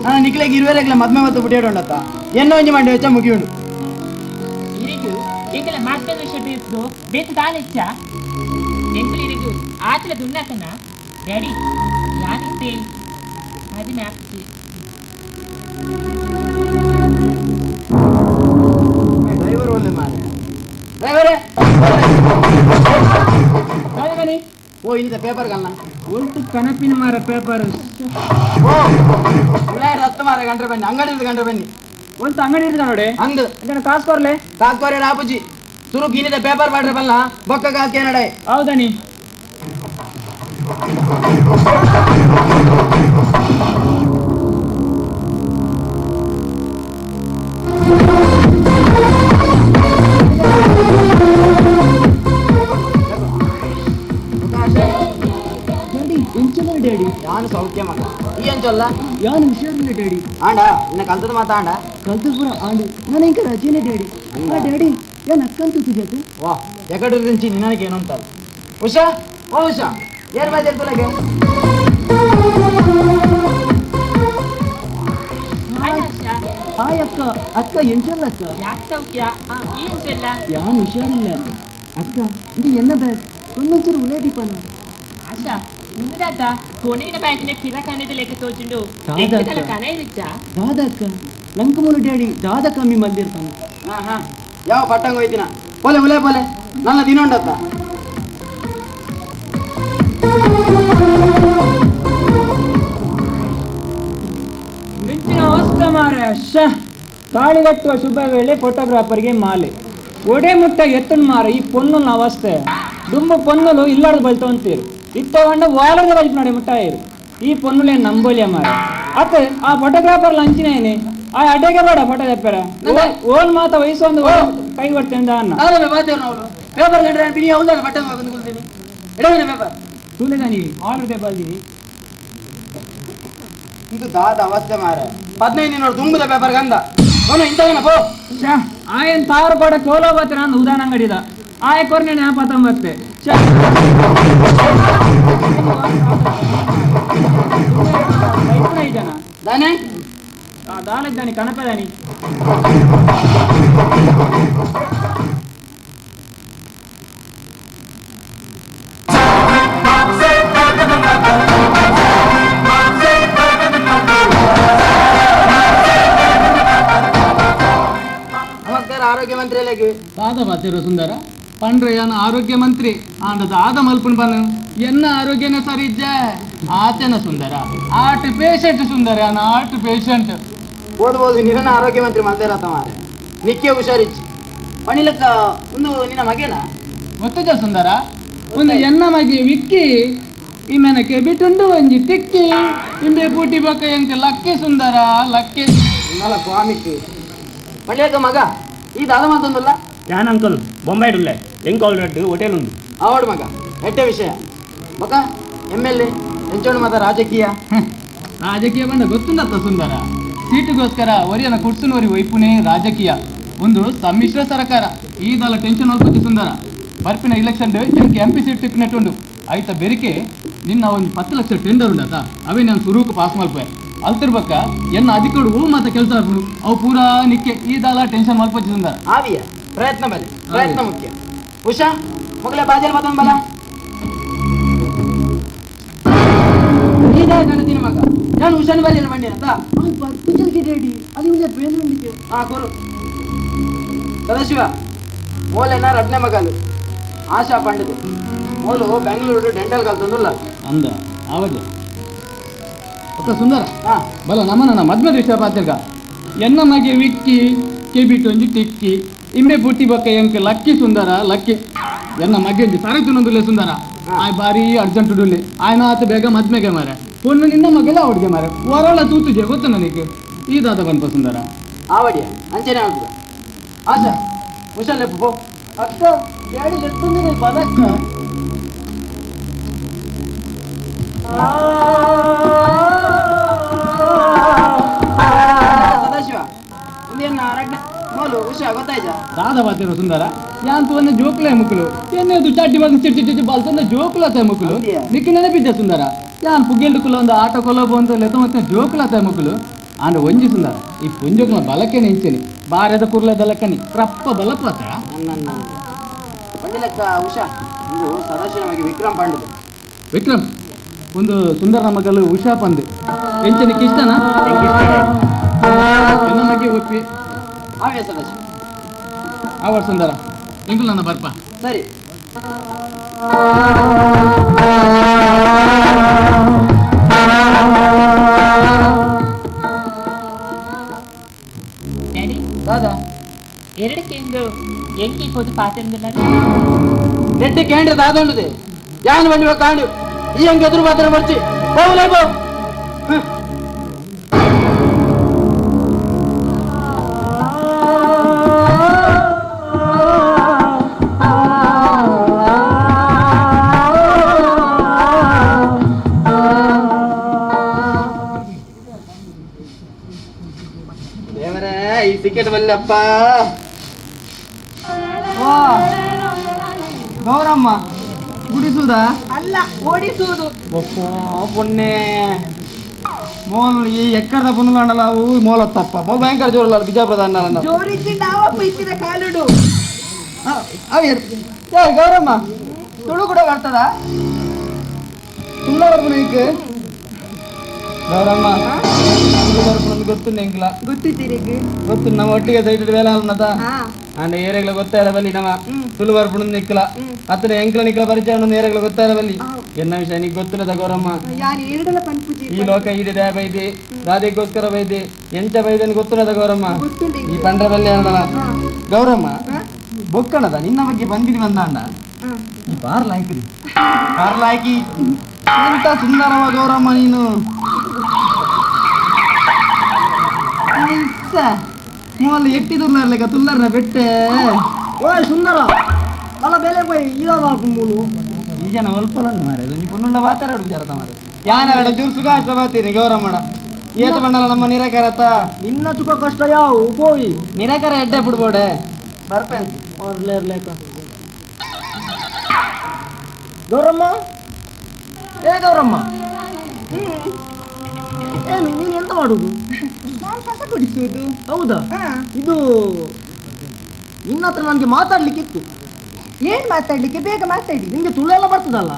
ನಾನು ನಿಕ್ಲೆಗ್ ಇರುವೆರೆಗ್ಲ ಮದ್ಮೆ ಮತ್ತು ಬುಡಿಯಾಡು ಉಂಡತ ಎನ್ನ ಒಂಜಿ ಮಂಡಿ ವೆಚ್ಚ ಮುಗಿಯುಂಡು ಇರಿಗು ಎಂಕಲ ಮಾಸ್ಟರ್ ವಿಷಯ ಬೇಸ್ದು ಬೇತ ದಾಲೆಚ್ಚ ಎಂಕಲು ಇರಿಗು ಆತಲ ದುಣ್ಣಾಕನ ಡ್ಯಾಡಿ ಯಾನಿತ್ತೆ ಅದು ಆಪ್ತಿ ಡ್ರೈವರ್ ಒಳ್ಳೆ ಮಾರೆ ಡ್ರೈವರೇ ಓ ಇನ್ನಿತ ಪೇಪರ್ ಕಲ್ನ ಒಲ್ತು ಕನಪಿನ ಮಾರ ಪೇಪರ್ ಓ ಉಲಾಯ ಹತ್ತು ಮಾರ ಗಂಟ್ರೆ ಬನ್ನಿ ಅಂಗಡಿ ಗಂಟ್ರೆ ಬನ್ನಿ ಒಲ್ತು ಅಂಗಡಿ ಇರ್ತದ ನೋಡಿ ಅಂದು ಅದನ್ನ ಕಾಸು ಕೊರ್ಲೆ ಕಾಸ್ಕೋರೆ ಆಪುಜಿ ಸುರುಕ್ ಇನ್ನಿತ ಪೇಪರ್ ಮಾಡ್ರೆ ಬಲ್ಲ ಬೊಕ್ಕ ಕಾಸ್ಕೆ ನಡೆ ಹೌದನಿ ಡ್ಯಾಡಿ ಯಾನು ಸೌಖ್ಯ ಮಗ ಈ ಅಂಚೊಲ್ಲ ಯಾನು ಹುಷಾರಿಲ್ಲ ಡ್ಯಾಡಿ ಆಂಡ ಇನ್ನ ಕಲ್ತದ ಮಾತಾ ಆಂಡ ಕಲ್ತಪುರ ಆಂಡು ನಾನು ಇಂಕ ರಜೆನೆ ಡ್ಯಾಡಿ ಆ ಡ್ಯಾಡಿ ಯಾನ್ ಅಕ್ಕಂತ ತುಜಾತು ವಾ ಎಕಡೆ నుంచి ನಿನ್ನಕ್ಕೆ ಏನಂತಾರ ಉಷಾ ಓ ಉಷಾ ಏರ್ ಬಾಜ್ ತುಲಗೆ ಹಾಯ್ ಆಶಾ ಹಾಯ್ ಅಕ್ಕ ಅಕ್ಕ ಎಂಚಲ್ಲ ಅಕ್ಕ ಯಾಕೆ ಸೌಖ್ಯ ಏನ್ಸಲ್ಲ ಯಾನು ಹುಷಾರಿಲ್ಲ ಅಕ್ಕ ಇದು ಎನ್ನ ಬ್ಯಾಗ್ ಒಂದೊಂಚೂರು ಉಲೇದಿಪ್ಪನ ಆಶಾ ಉಂದಾತ ಕೊನೆಯ ಬ್ಯಾಂಕಿನ ಕಿರಕಾನೆದ ಲೆಕ್ಕ ತೋಚುಂಡು ದಾದಾ ಎಂಕಲ ಅಕ್ಕ. ಕನ ಇರಿಚ್ಚ ದಾದ ಅಕ್ಕ ಲಂಕಮೂಲು ಡ್ಯಾಡಿ ದಾದ ಕಮ್ಮಿ ಮಲ್ದಿರ್ತಾನೆ ಹಾ ಹಾ ಯಾವ ಪಟ್ಟಂಗ ಹೋಯ್ತಿನ ಪೋಲೆ ಉಲೆ ಪೋಲೆ ನನ್ನ ದಿನ ಉಂಡತ್ತ ಮಿಂಚಿನ ಹೊಸ್ತ ಮಾರೆ ಶ ಕಾಳಿಗಟ್ಟುವ ಶುಭ ವೇಳೆ ಫೋಟೋಗ್ರಾಫರ್ಗೆ ಮಾಲೆ ಒಡೆ ಮುಟ್ಟ ಎತ್ತನ್ ಮಾರ ಈ ಪೊಣ್ಣುನ ಅವಸ್ಥೆ ದುಂಬು ಪೊನ್ನುಲು ಇಲ್ಲಾರ್ದು ಬಲ್ತವಂತೀರು ಇತ್ತವಂಡ ವಾಲದ ಬಲ್ತು ನೋಡಿ ಮುಟ್ಟಾಯಿರು ಈ ಪೊನ್ನುಲೇ ನಂಬೋಲಿಯ ಮಾರ ಅತ್ತ ಆ ಫೋಟೋಗ್ರಾಫರ್ ಲಂಚಿನೇನೆ ಆ ಅಡ್ಡೆಗೆ ಬೇಡ ಫೋಟೋ ತೆಪ್ಪರ ಓನ್ ಮಾತ ವಯಸ್ಸು ಒಂದು ಕೈ ಕೊಡ್ತೇನೆ ಅನ್ನ ಪೇಪರ್ ಗಂಡ್ರೆ ಬಿಡಿ ಹೌದಲ್ಲ ಬಟ್ಟೆ ಬಂದು ಕೊಡ್ತೀನಿ ಎಡವಿನ ಪೇಪರ್ ತೂಲೆದಾನಿ ಆರ್ಡರ್ ಪೇಪರ್ ಇದು ದಾದ ಅವಸ್ಥೆ ಮಾರ 15 ನೋಡಿ ತುಂಬುದ ಪೇಪರ್ ಗಂಧ ಅವನು ಇಂಥವನ ಪೋ ಆಯನ್ ತಾರು ಕೂಡ ಕೋಲೋ ಬತ್ತ ನಾನು ಉದಾನ ಅಂಗಡಿದ ಆಯ ಕೊರ್ನೆ ನ್ಯಾಪ ತಂಬತ್ತೆ ಜನ ದಾನೆ ದಾಲಿದ್ದಾನೆ ಕನಪದಾನಿ ನಮಸ್ಕಾರ ಆರೋಗ್ಯ ಮಂತ್ರಿ ಅಲ್ಲಿಗೆ ದಾದ ಬಾತಿರು ಸುಂದರ ಪಂಡ್ರಯ್ಯನ ಆರೋಗ್ಯ ಮಂತ್ರಿ ಆಂಡದ ಆದ ಮಲ್ಪುನ್ ಬನ್ನು ಎನ್ನ ಆರೋಗ್ಯನ ಸರಿ ಇದ್ದೆ ಆತನ ಸುಂದರ ಆರ್ಟ್ ಪೇಷಂಟ್ ಸುಂದರ ಆರ್ಟ್ ಪೇಷಂಟ್ ಓದ್ಬೋದು ನಿನ್ನ ಆರೋಗ್ಯ ಮಂತ್ರಿ ಮಲ್ದೇರತ್ತ ಮಾರೆ ನಿಕ್ಕೆ ಹುಷಾರಿಚ್ಚು ಪಣಿಲಕ್ಕ ಒಂದು ನಿನ್ನ ಮಗೇನಾ ಗೊತ್ತುಜ ಸುಂದರ ಒಂದು ಎನ್ನ ಮಗಿ ವಿಕ್ಕಿ ಇಮ್ಮೆನ ಕೆಬಿಟುಂಡು ಒಂಜಿ ಟಿಕ್ಕಿ ಇಂಬೆ ಪೂಟಿ ಬೊಕ್ಕ ಎಂಕ ಲಕ್ಕಿ ಸುಂದರ ಲಕ್ಕಿ ಇನ್ನಲ್ಲ ಕಾಮಿಕ್ ಪಣಿಲಕ್ಕ ಮಗ ಈ ದಾದ ಮಾತೊಂದುಲ್ಲ ಯಾನ್ ಅಂಕಲ್ ಬೊಂಬೈ ಉಳ್ಳೆ ಎಂಕ್ ಆಲ್ರೆಡಿ ಹೋಟೆಲ್ ಉಂಡು ಆವಡ್ ಮಗ ಎಟ್ಟೆ ವಿಷಯ ಮಗ ಎಮ್ ಎಲ್ ಎ ಎಂಚೋಣ ಮತ ರಾಜಕೀಯ ರಾಜಕೀಯ ಬಂದ ಗೊತ್ತುಂದತ್ತ ಸುಂದರ ಸೀಟುಗೋಸ್ಕರ ಒರಿಯನ ಕುಡ್ಸುನೋರಿ ಒಯ್ಪುನೇ ರಾಜಕೀಯ ಒಂದು ಸಮ್ಮಿಶ್ರ ಸರ್ಕಾರ ಈ ದಲ ಟೆನ್ಷನ್ ಹೋಗ್ಬೋದು ಸುಂದರ ಬರ್ಪಿನ ಇಲೆಕ್ಷನ್ ಎಂಕ್ ಎಂ ಪಿ ಸೀಟ್ ತಿಕ್ಕಿನಟ್ಟುಂಡು ಆಯ್ತ ಬೆರಿಕೆ ನಿನ್ನ ಒಂದು 10 ಲಕ್ಷ ಟೆಂಡರ್ ಉಂಡತ ಅವೇ ನಾನು ಸುರೂಕು ಪಾಸ್ ಮಲ್ಪೆ ಅಲ್ತಿರ್ಬಕ್ಕ ಎನ್ನ ಅಧಿಕಡು ಹೂ ಮಾತ ಕೆಲಸ ಆಗ್ಬಿಡು ಅವು ಪೂರಾ ನಿಕ್ಕೆ ಈ ದಲ ಟೆನ್ಷನ್ ಮಲ್ಪಚ್ಚಿ ಸುಂದರ ಆವಿಯ ಪ್ರಯತ್ನ ಬಲೆ ಪ್ರಯತ್ನ ಮುಖ್ಯ ಉಷಾ ಮಗಲೇ ಬಾಜಲ್ ಬತನ್ ಬಲ ಗಣತಿನ ಮಗ ನಾನು ಉಷಾನ್ ಬಲ್ಲಿ ಬಂಡಿ ಅಂತ ಹಾ ಕೊರು ಸದಾಶಿವ ಮೋಲೆನ ರಡ್ನೆ ಮಗಲು ಆಶಾ ಪಂಡಿತ್ ಮೋಲು ಬೆಂಗಳೂರು ಡೆಂಟಲ್ ಕಲ್ತಂದುಲ್ಲ ಅಂದ ಆವಾಗ ಒಕ್ಕ ಸುಂದರ ಹಾ ಬಲ ನಮ್ಮ ನನ್ನ ಮದ್ಮೆ ವಿಷಯ ಪಾತಿರ್ಗ ಎನ್ನ ಮಗೆ ವಿಕ್ಕಿ ಕೆಬಿಟ್ಟು ಒಂಜಿ ಟಿಕ್ಕಿ ಇಂಬೆ ಬುಟ್ಟಿ ಬೊಕ್ಕ ಎಂಕ್ ಲಕ್ಕಿ ಸುಂದರ ಲಕ್ಕಿ ಎನ್ನ ಮಗೆ ಒಂಜಿ ಸರಿ ತಿನ್ನೊಂದುಲ್ಲೆ ಸುಂದರ ಆಯ್ ಬಾರಿ ಅರ್ಜೆಂಟ್ ಉಡುಲ್ಲೆ ಆಯ್ನ ಆತ ಬೇಗ ಮದ್ಮೆಗೆ ಮಾರೆ ಪೊಣ್ಣು ನಿನ್ನ ಮಗೆಲ್ಲ ಅವಡಿಗೆ ಮಾರೆ ವರಳ ತೂತುಜೆ ಗೊತ್ತು ನನಗೆ ಈ ದಾದ ಬನ್ಪ ಸುಂದರ ಆವಡಿಯ ಅಂಚನೆ ಆಗ್ತದ ಆಶಾ ಉಷಾ ಲೆಪ್ಪು ಪೋ ಅಕ್ಕ ಡ್ಯಾಡಿ ಲೆತ್ತೊಂದಿದೆ ಬಲಕ್ಕ ಸದಾಶಿವ ಒಂದೇನ ರಡ್ನೆ ಮೋಲು ಉಷಾ ಗೊತ್ತಾಯ್ತಾ ದಾದ ಬಾತಿರು ಸುಂದರ ಯಾಂತು ಒಂದು ಜೋಕುಲೆ ಮುಕ್ಕಲು ಎನ್ನೇದು ಚಾಟಿ ಬಂದು ಚಿಟ್ಟಿ ಚಿಟ್ಟಿ ಬಾಲ್ತಂದ ಜೋಕುಲತೆ ಮುಕ್ಕಲು ಹೌದಿಯಾ? ನಿಕ್ಕ ನೆನಪಿದ್ದೆ ಸುಂದರ ಯಾನ್ ಪುಗ್ಗೆಲ್ಡು ಕುಲ ಒಂದು ಆಟೋ ಕೊಲೋಬು ಅಂತ ಲೆತ್ತ ಮತ್ತೆ ಜೋಕುಲತೆ ಮುಕ್ಕಲು ಆಂಡ ಒಂಜಿ ಸುಂದರ ಈ ಪುಂಜೋಕ್ಲ ಬಲಕೆ ನಿಂಚೆನಿ ಬಾರದ ಕುರ್ಲದ ಲಕ್ಕನಿ ರಪ್ಪ ಬಲಪತ ನನ್ನ ಪಂಡಿಲಕ್ಕ ಉಷಾ ಇದು ಸದಾಶಿವ ನಮಗೆ ವಿಕ್ರಮ್ ಪಂಡಿತ್ ವಿಕ್ರಮ್ ಒಂದು ಸುಂದರ ಮಗಲು ಉಷಾ ಪಂದ್ ಎಂಚನಿಕ್ಕೆ ಇಷ್ಟನಾ ಎನ್ನ ಮಗೆ ಒಪ್ಪಿ ಆವ್ಯ ಸದಾಶಿವ ಆವರ್ ಸುಂದರ ಎಂಕುಲು ನನ್ನ ಬರ್ಪ ಸರಿ ಡ್ಯಾಡಿ ದಾದಾ ಎರಡಕ್ಕೆ ಎಂಕಿ ಹೋದು ಪಾತ್ರೆ ನೆಟ್ಟಿ ಕೇಂದ್ರ ದಾದಂಡುದೆ ಯಾನ್ ಬಂಡಿ ಕಾಂಡು ಈ ಹಂಗೆ ಎದುರು ಮಾತ್ರ ಬರ್ಚಿ ಹೋಗಲೇ ಬೋ ದೇವರೇ ಈ ಟಿಕೆಟ್ ಬಲ್ಲಪ್ಪ ವಾ ಗೌರಮ್ಮ ಗುಡಿಸುವುದಾ ಅಲ್ಲ ಓಡಿಸುವುದು ಪೊನ್ನೆ ಮೋಲ್ ಈ ಎಕ್ಕದ ಪುನ್ನುಲಾಂಡಲ ಅವು ಮೋಲ ತಪ್ಪ ಮೋ ಭಯಂಕರ ಜೋರಲ್ಲ ಬಿಜಾಪುರದ ಅನ್ನ ಜೋರಿದ್ದು ನಾವಪ್ಪ ಇತ್ತಿದ ಕಾಲುಡು ಏ ಗೌರಮ್ಮ ತುಳು ಕೂಡ ಬರ್ತದ ತುಳ್ಳ ಬರ್ಪುನ ಈಕ್ ಗೌರಮ್ಮ ತುಳು ಬರ್ಪುನ ಗೊತ್ತು ಎಂಕ್ಲ ಗೊತ್ತಿದ್ದೀರಿಗೆ ಗೊತ್ತು ನಮ್ಮ ಒಟ್ಟಿಗೆ ಸೈಟ್ ಬೇಲೆ ಅಲ್ಲದ ಹಾ ಅಂಡ ಏರೆಗ್ಲ ಗೊತ್ತಾಯಿಲ್ಲ ಬಲ್ಲಿ ನಮ್ಮ ತುಳು ಬರ್ಪುಣ ನಿಕ್ಲ ಅತ್ತನ ಎಂಕ್ಲ ನಿಕ್ಲ ಪರಿಚಯ ಉಂಡು ಏರೆಗ್ಲ ಗೊತ್ತಾಯಿಲ್ಲ ಬಲ್ಲಿ ಎನ್ನ ವಿಷಯ ನಿಕ್ ಗೊತ್ತಿಲ್ಲದ ಗೌರಮ್ಮ ಯಾರು ಏರಡಲ ಪನ್ಪುಜಿ ಈ ಲೋಕ ಇದೆ ದಯ ಬೈದಿ ರಾಧೆಗೋಸ್ಕರ ಬೈದಿ ಎಂಚ ಬೈದನ್ ಗೊತ್ತಿಲ್ಲದ ಗೌರಮ್ಮ ಗೊತ್ತುಂಡು ಈ ಪಂಡ್ರ ಬಲ್ಲಿ ಅನ್ನಲ್ಲ ಗೌರಮ್ಮ ಬೊಕ್ಕಣದ ನಿನ್ನ ಬಗ್ಗೆ ಬಂದಿನಿ ಬಂದಾಂಡ ಈ ಬಾರ್ ಲಾಯ್ಕಿರಿ ಬಾರ್ ಲಾಯ್ಕಿ ಎಂತ ಸುಂದರವ ಗೌರಮ್ಮ ನೀನು. ಮೂವಲ್ಲಿ ಎಟ್ಟಿ ತುಲ್ಲರ್ಲೆಕ್ಕ ತುಲ್ಲರ್ನ ಬೆಟ್ಟೆ. ಓಯ್ ಸುಂದರ ಅಲ್ಲ ಬೆಲೆ ಪೋಯ್ ಇದಾಗ ಮೂಲು ಈ ಜನ ಒಲ್ಪಲನ್ನು ಮಾರೆ ನೀ ಪುನ್ನುಂಡ ಮಾತಾಡು ವಿಚಾರ ಮಾರೆ ಯಾನ ಚೂರು ಸುಖ ಬಾತೀನಿ ಗೌರಮ್ಮಡ ಏತ ಬಂಡಲ ನಮ್ಮ ನಿರಾಕರತ ನಿನ್ನ ಸುಖ ಕಷ್ಟ ಯಾವ ಪೋಯಿ ನಿರಾಕರ ಎಡ್ಡೆ ಬಿಡ್ಬೋಡೆ ಬರ್ಪೇನ್ ಲೇಕ. ಗೌರಮ್ಮ, ಏ ಗೌರಮ್ಮ, ಏನು ನೀನು ಎಂತ ಮಾಡುದು? ನಾನು ಕಸ ಗುಡಿಸುವುದು. ಹೌದಾ? ಇದು ನಿನ್ನ ಹತ್ರ ನನಗೆ ಮಾತಾಡ್ಲಿಕ್ಕಿತ್ತು. ಏನ್ ಮಾತಾಡ್ಲಿಕ್ಕೆ? ಬೇಗ ಮಾತಾಡಿ. ನಿಮ್ಗೆ ತುಳು ಎಲ್ಲ ಬರ್ತದಲ್ಲ?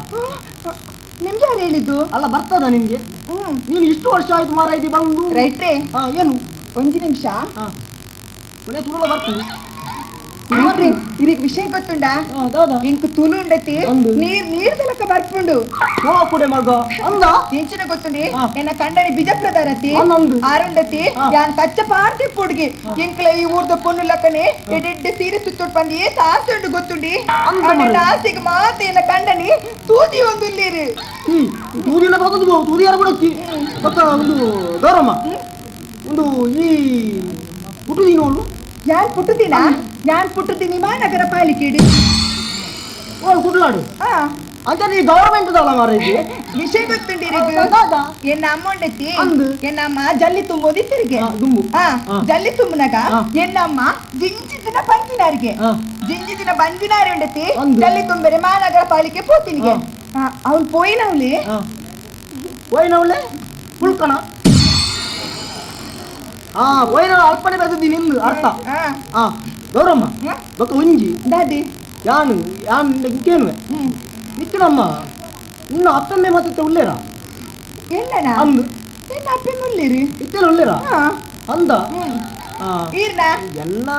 ನಿಮ್ಗೆ ಯಾರು ಹೇಳಿದ್ದು? ಅಲ್ಲ ಬರ್ತದ ನಿಮ್ಗೆ? ನೀನು ಇಷ್ಟು ವರ್ಷ ಆಯ್ತು ಮಾರ ಇದು ಬಂದು. ರೈಟ್. ಏನು ಒಂದು ನಿಮಿಷ. ಒಳ್ಳೆ ತುಳು ಬರ್ತದೆ. ಇರಿಗೆ ವಿಷಯ ಗೊತ್ತುಂಡಾ? ಇಂಕ್ ತುಳು ಉಂಡತಿ ನೀರ್ ನೀರ್ ತಲಕ ಬರ್ಪುಂಡು. ಕುಡೆ ಮಗ ಅಂದ ಎಂಚಿನ ಗೊತ್ತುಂಡಿ? ಎನ್ನ ಕಂಡನಿ ಬಿಜಪ್ರದಾರತಿ ಆರುಂಡತಿ ಯಾನ್ ಕಚ್ಚ ಪಾರ್ತಿ ಪುಡ್ಗಿ ಎಂಕ್ಲ ಈ ಊರ್ದ ಪೊಣ್ಣು ಲಕ್ಕನೆ ಎಡೆಡ್ಡೆ ಸೀರೆ ಸುತ್ತೋಡ್ ಬಂದು ಏ ಆಸೆ ಉಂಡು ಗೊತ್ತುಂಡಿ? ಆಸೆಗೆ ಮಾತೆ ಎನ್ನ ಕಂಡನಿ ತೂದಿ ಒಂದು ಇಲ್ಲಿರು. ತೂದಿನ ತೂದಿ ಯಾರು ಕೊಡಕ್ಕಿ ಗೊತ್ತ ಒಂದು ಗೌರಮ್ಮ ಒಂದು ಈ ಪುಟ್ಟುದಿನೋಳು. ಯಾನ್ ಪುಟ್ಟುದಿನ? ಯಾನ್ ಪುಟ್ಟುದಿನಿ ನಗರ ಪಾಲಿಕೆ ಕುಡ್ಲಾಡು ಅಂತ ನೀ ಗವರ್ಮೆಂಟ್ ದಲ್ಲ ಮಾರೈತಿ. ವಿಷಯ ಗೊತ್ತುಂಡಿ? ಎನ್ನ ಅಮ್ಮ ಉಂಡತಿ, ಎನ್ನಮ್ಮ ಜಲ್ಲಿ ತುಂಬೋದಿ ತಿರುಗಿ. ಜಲ್ಲಿ ತುಂಬುನಾಗ ಎನ್ನಮ್ಮ ಜಿಂಜಿದಿನ ಬಂಜಿನಾರಿಗೆ ಜಿಂಜಿದಿನ ಬಂಜಿನಾರಿ ಉಂಡತಿ ಜಲ್ಲಿ ತುಂಬರೆ ಮಹಾನಗರ ಪಾಲಿಕೆ ಪೋತಿನಿಗೆ. ಅವ್ನು ಪೋಯಿನವ್ಲಿ ಪೋಯಿನವ್ಲೆ ಪುಳ್ಕಣ. ಹಾ ಪೋಯಿನ ಅಲ್ಪನೆ ಬರ್ತದಿ ನಿಂದು ಅರ್ಥ. ಹಾ ಗೌರಮ್ಮ ಬೊಕ್ಕ ಒಂಜಿ ದಾದಿ ಯಾನು ಯಾನ್ ಕೇನುವೆ ನಿಕ್ಕನಮ್ಮ ನಿನ್ನ ಅಪ್ಪಮ್ಮೆ ಮತ್ತೆ ಉಳ್ಳೇರಾ? ಎಲ್ಲನಾ? ಅಂದು ನಿನ್ನ ಅಪ್ಪೆ ಉಳ್ಳೇರಿ ಇತ್ತೆಲ್ಲ ಉಳ್ಳೇರಾ ಅಂದ? ಈರ್ನ ಎನ್ನ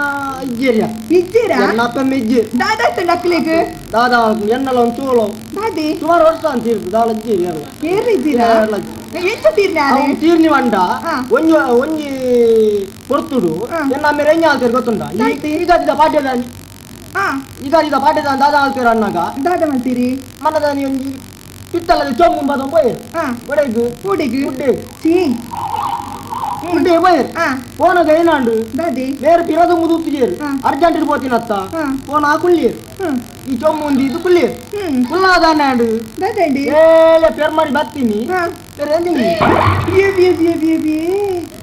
ಇಜ್ಜೇರಿಯ ಇಜ್ಜೇರಾ? ಎನ್ನ ಅಪ್ಪಮ್ಮೆ ಇಜ್ಜೇರಿ. ದಾದಾ ನಕ್ಲಿಗ್ ದಾದಾ ಎನ್ನಲ ಒಂದು ಚೋಳು ದಾದಿ ಸುಮಾರು ವರ್ಷ ಅಂತ ಇರ್ದು ದಾಲ ಇಜ್ಜೇರಿ ಅಲ್ಲ ಏರು ಇದ್ದೀರಾ? ಎಂತ ತೀರ್ನ ತೀರ್ನಿ వంಡ ಒಂಜಿ ಒಂಜಿ ಪೊರ್ತುಡು ಎನ್ನ ಅಮ್ಮೆ ರೆಂಜ ಆಲ್ತೇರು ಗೊತ್ತುಂಡ? ಈಗ ಪಾಡ್ಯದಾನಿ ಈಗ ಈಗ ಪಾಡ್ಯದಾನ ದಾದಾ ಆಲ್ತೇರು ಅನ್ನಾಗ ದಾದ ಮಾಡ್ತೀರಿ ಮನದಾನಿ ಒಂಜಿ ಪಿತ್ತಲದ ಚೊಂಬು ಬದ ಪೋಯ್ ಒಡೆಗು ಉಡೆಗು ಉಡ್ಡೆ ಚೀ ಉಡ್ಡೆ ಪೋಯ್ ಪೋನಗ ಏನಾಂಡು ದಾದಿ ಬೇರೆ ಪಿರದು ಮುದುತ್ತಿಗೇರು ಅರ್ಜೆಂಟ್ ಪೋತಿನತ್ತ ಪೋನ ಕುಳ್ಳಿಯರು ಈ ಚೊಂಬು ಒಂದು ಇದು ಕುಳ್ಳಿಯರು ಕುಲ್ಲಾದಾನೆ ದಾದಂಡಿ ಏಳೆ ಪೆರ್ಮಾಡಿ ಬರ್ತೀನಿ ಬೇರೆ ಎಂದಿನಿ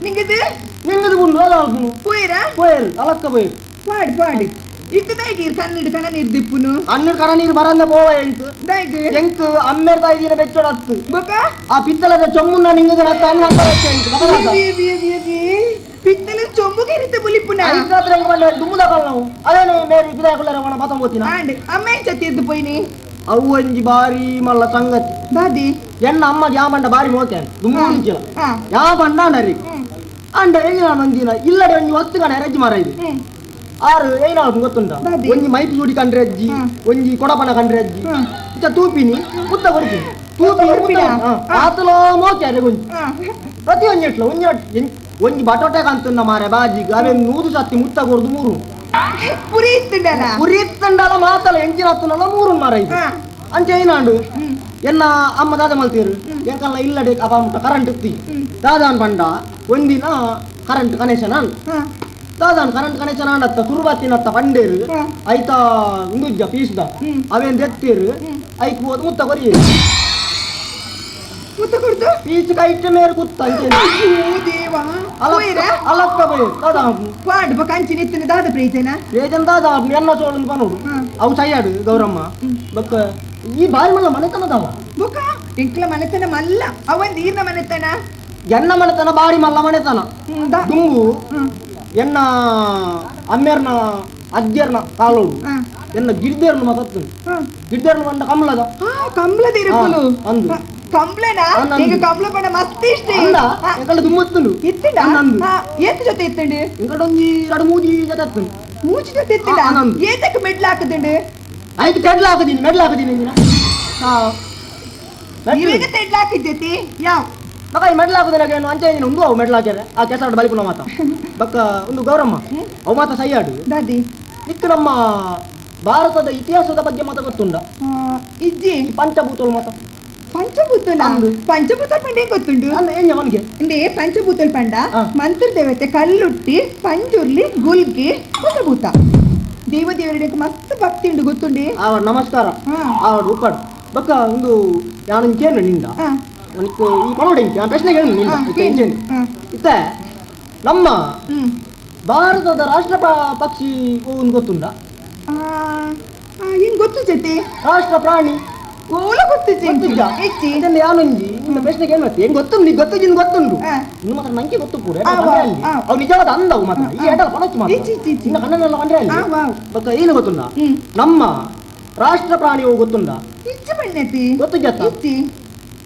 ನಿಂಗದು ನಿಂಗದು ಗುಂಡು ಅಲ್ಲ ಪೋಯಿರಾ? ಪೋಯರು ಅಲಕ್ಕ ಪೋಯರು ಪಾಡು ಪಾಡು ಇತ್ತು ದಾಯಿಗೆ ಕಣ್ಣೀರು ಕಣ ನೀರು ದಿಪ್ಪುನು ಕಣ್ಣೀರು ಕಣ ನೀರು ಬರಂದ ಪೋವ ಎಂಕ್ ದಾಯಿಗೆ ಎಂಕ್ ಅಮ್ಮೇರ್ ತಾಯಿ ಬೆಚ್ಚೋಡ ಹತ್ತು ಬೊಕ ಆ ಪಿತ್ತಲದ ಚೊಮ್ಮುನ್ನ ನಿಂಗದ ಹತ್ತ ಅನ್ನ ಪಿತ್ತಲ ಚೊಂಬುಗೆ ಇರುತ್ತೆ ಬುಲಿಪುನ ಐದು ಹೆಂಗ್ ಮಾಡಿ ದುಮ್ಮುದಾಕಲ್ಲ ನಾವು ಅದೇನು ಮೇರಿ ಬಿದಾಕುಲ್ಲಾರ ಒಣ ಬತ್ತಂಬೋತಿನ ಆಂಡ್ ಅಮ್ಮ ಎಂಚ ತೀರ್ದು ಪೋಯಿನಿ ಅವು ಒಂಜಿ ಬಾರಿ ಮಲ್ಲ ಸಂಗತಿ ದಾದಿ ಎನ್ನ ಅಮ್ಮ ಯಾಮಂಡ ಬಾರಿ ಮೋತೇನೆ ದುಮ್ಮು ಯಾವ ಬಂಡ ಅಂಡರಿ ಅಂಡ ಎಲ್ಲಿ ನಾನು ಒಂದಿನ ಇಲ್ಲಡೆ ಒಂಜಿ ವಸ್ತು ಕಣ ರಜ್ಜಿ ಮಾರ ಇದು ಆರು ಏನಾದ್ರು ಗೊತ್ತುಂಟ ಒಂಜಿ ಮೈಪು ಸೂಡಿ ಕಂಡ್ರೆ ಅಜ್ಜಿ ಒಂಜಿ ಕೊಡಪನ ಕಂಡ್ರೆ ಅಜ್ಜಿ ಇತ್ತ ತೂಪಿನಿ ಮುತ್ತ ಕೊಡ್ತೀನಿ ತೂಪಿ ಆತಲೋ ಮೋಚಾರೆ ಒಂಜಿ ಪ್ರತಿ ಒಂಜಿ ಇಟ್ಲ ಒಂಜಿ ಒಂಜಿ ಬಟೋಟೆ ಕಂತುನ್ನ ಮಾರೆ ಬಾಜಿಗ್ ಅವೇ ನೂದು ಸತ್ತಿ ಮುತ್ತ ಕೊರ್ದು ಮೂರು ಪುರಿ ಇತ್ತುಂಡಲ ಪುರಿ ಇತ್ತುಂಡಲ ಮಾತಲ ಎಂಚಿನ ಹತ್ತುನಲ್ಲ ಮೂರು ಮಾರ ಇದು ಅಂಚೆ ಏನಾಂಡು ಎನ್ನ ಅಮ್ಮ ದಾದ ಮಲ್ತೀರು ಎಂಕಲ್ಲ ಇಲ್ಲಡೆ ಅಪ್ಪ ಮುಟ್ಟ ಕರೆಂಟ್ ಇತ್ತಿ ದಾದಾನ್ ಬಂಡ ಒಂದಿನ ಕರೆಂಟ್ ಕನೆಕ್ಷನ್ ಅನ್ ದಾದಾನ್ ಕರೆಂಟ್ ಕನೆಕ್ಷನ್ ಆಂಡತ್ತ ಸುರುಬಾತಿನತ್ತ ಬಂಡೇರು ಐತಾ ಉಂದುಜ್ಜ ಪೀಸ್ದ ಅವೇನ್ ದೆತ್ತೀರು ಐಕ್ ಹೋದ್ ಮುತ್ತ ಕೊರಿಯೇರು ಮುತ್ತ ಕೊಡ್ದು ಪೀಚ್ ಕೈಟ್ ಮೇರೆ ಕುತ್ತ ಅಲಕ್ಕ ಬೈ ದಾದಾ ಪಾಡ್ ಬೊಕ ಅಂಚಿನ ಇತ್ತಿನ ದಾದ ಪ್ರೇಜನ ಪ್ರೇಜನ್ ದಾದಾ ಎನ್ನ ಸೋಳು ಪನೋಡು ಅವು ಸೈಯಾಡು ಗೌರಮ್ಮ ಬೊಕ್ಕ ಈ ಬಾರಿ ಮಲ್ಲ ಮನೆತನದವ ಬೊಕ ಎಂಕ್ಲ ಮನೆತನ ಮಲ್ಲ ಅವಂದು ಈರ್ನ ಮನೆತನ ಎನ್ನ ಮನೆತನ ಬಾರಿ ಮಲ್ಲ ಮನೆತನ ದುಂಬು ಎನ್ನ ಅಮ್ಮೇರ್ನ ಅಜ್ಜರ್ನ ಕಾಲೋಡು ಎನ್ನ ಗಿಡ್ದೇರ್ನ ಮಾತಾಡ್ತು ಗಿಡ್ದೇರ್ನ ಬಂದ ಕಮಲದ ಕಂಬ್ಲದ ಇರುಕುಲು ಅಂದು ಕಂಬ್ಲನ ಈಗ ಕಂಬ್ಲ ಪಂಡ ಮಸ್ತ್ ಇಷ್ಟ ಅಲ್ಲ ಎಂಕಲ್ಡ ದುಮ್ಮತ್ತುಂಡು ಇತ್ತಿಂಡ ಏತ್ ಜೊತೆ ಇತ್ತುಂಡು ಎಂಕಲ್ಡ ಒಂಜಿ ಎರಡು ಮೂಜಿ ಜೊತೆ ಇತ್ತುಂಡು ಮೂಜಿ ಜೊತೆ ಇತ್ತಿಂಡ ಏತಕ್ಕೆ ಮೆಡ್ಲ್ ಹಾಕುದುಂಡು ಐದು ತೆಡ್ಲ ಹಾಕುದೀನಿ ಮೆಡ್ಲ್ ಹಾಕುದೀನಿ ಇವಾಗ ತೆಡ್ಲ ಹಾಕಿದ್ದೈತಿ ಯಾವ ಬಕ್ಕ ಈ ಮೆಡ್ಲ್ ಹಾಕುದಿನ ಏನು ಅಂಚೆ ಒಂದು ಅವು ಮೆಡ್ಲ್ ಹಾಕ್ಯಾರೆ ಆ ಕೆಸರಾಡು ಬಲಿಪುನ ಮಾತ ಬಕ್ಕ ಒಂದು ಗೌರಮ್ಮ ಅವು ಮಾತ ಸೈಯಾಡು ದಾದಿ ನಿಕ್ಕು ನಮ್ಮ ಭಾರತದ ಇತಿಹಾಸದ ಬಗ್ಗೆ ಮಾತ ಗೊತ್ತುಂಡ? ಇಜ್ಜಿ. ಪಂಚಭೂತಗಳು ಮಾತ. ಪಂಚಭೂತಲ? ಪಂಚಭೂತ ಪಂಡ ಗೊತ್ತುಂಡು. ಅವನಿಗೆ ಇಂದೇ ಪಂಚಭೂತಲ್ ಪಂಡ ಮಂತ್ರ ದೇವತೆ ಕಲ್ಲುಟ್ಟಿ ಪಂಜುರ್ಲಿ ಗುಲ್ಗಿ ಪಂಚಭೂತ ದೇವ ದೇವರಿಗೆ ಮಸ್ತ್ ಭಕ್ತಿ ಉಂಡು ಗೊತ್ತುಂಡಿ. ನಮಸ್ಕಾರ. ಉಪ್ಪಾಡು ಬಕ್ಕ ಒಂದು ಯಾನು ಕೇಳು ನಿಂದ ಈ ಪಣೋಡಿ ಪ್ರಶ್ನೆ ಕೇಳು ನಿಂದ ಇತ್ತ ನಮ್ಮ ಭಾರತದ ರಾಷ್ಟ್ರ ಪಕ್ಷಿ ಒಂದು ಗೊತ್ತುಂಡ? ಏನ್ ಗೊತ್ತು ಜೊತೆ? ರಾಷ್ಟ್ರ ಪ್ರಾಣಿ ಓಲ ಗೊತ್ತು. ಯಾನೊಂಜಿ ನಿನ್ನ ಪ್ರಶ್ನೆ ಕೇಳು ಏನ್ ಗೊತ್ತುಂಡು? ನೀ ಗೊತ್ತು ಗೊತ್ತುಂಡು ಇನ್ನು ಮಾತ್ರ ನಂಗೆ ಗೊತ್ತು ಕೂಡ. ಅವು ನಿಜವಾದ ಅಂದವು ಮಾತ್ರ ಈ ಎಡಲ ಪಣಚ್ಚು ಮಾತ್ರ ಇನ್ನು ಕಣ್ಣನೆಲ್ಲ ಕಂಡ್ರೆ ಅಲ್ಲಿ ಬಕ್ಕ ಏನು ಗೊತ್ತುಂಡ? ನಮ್ಮ ರಾಷ್ಟ್ರ ಪ್ರಾಣಿ ಗೊತ್ತುಂಡ? ಗೊತ್ತು ಜತ್ತ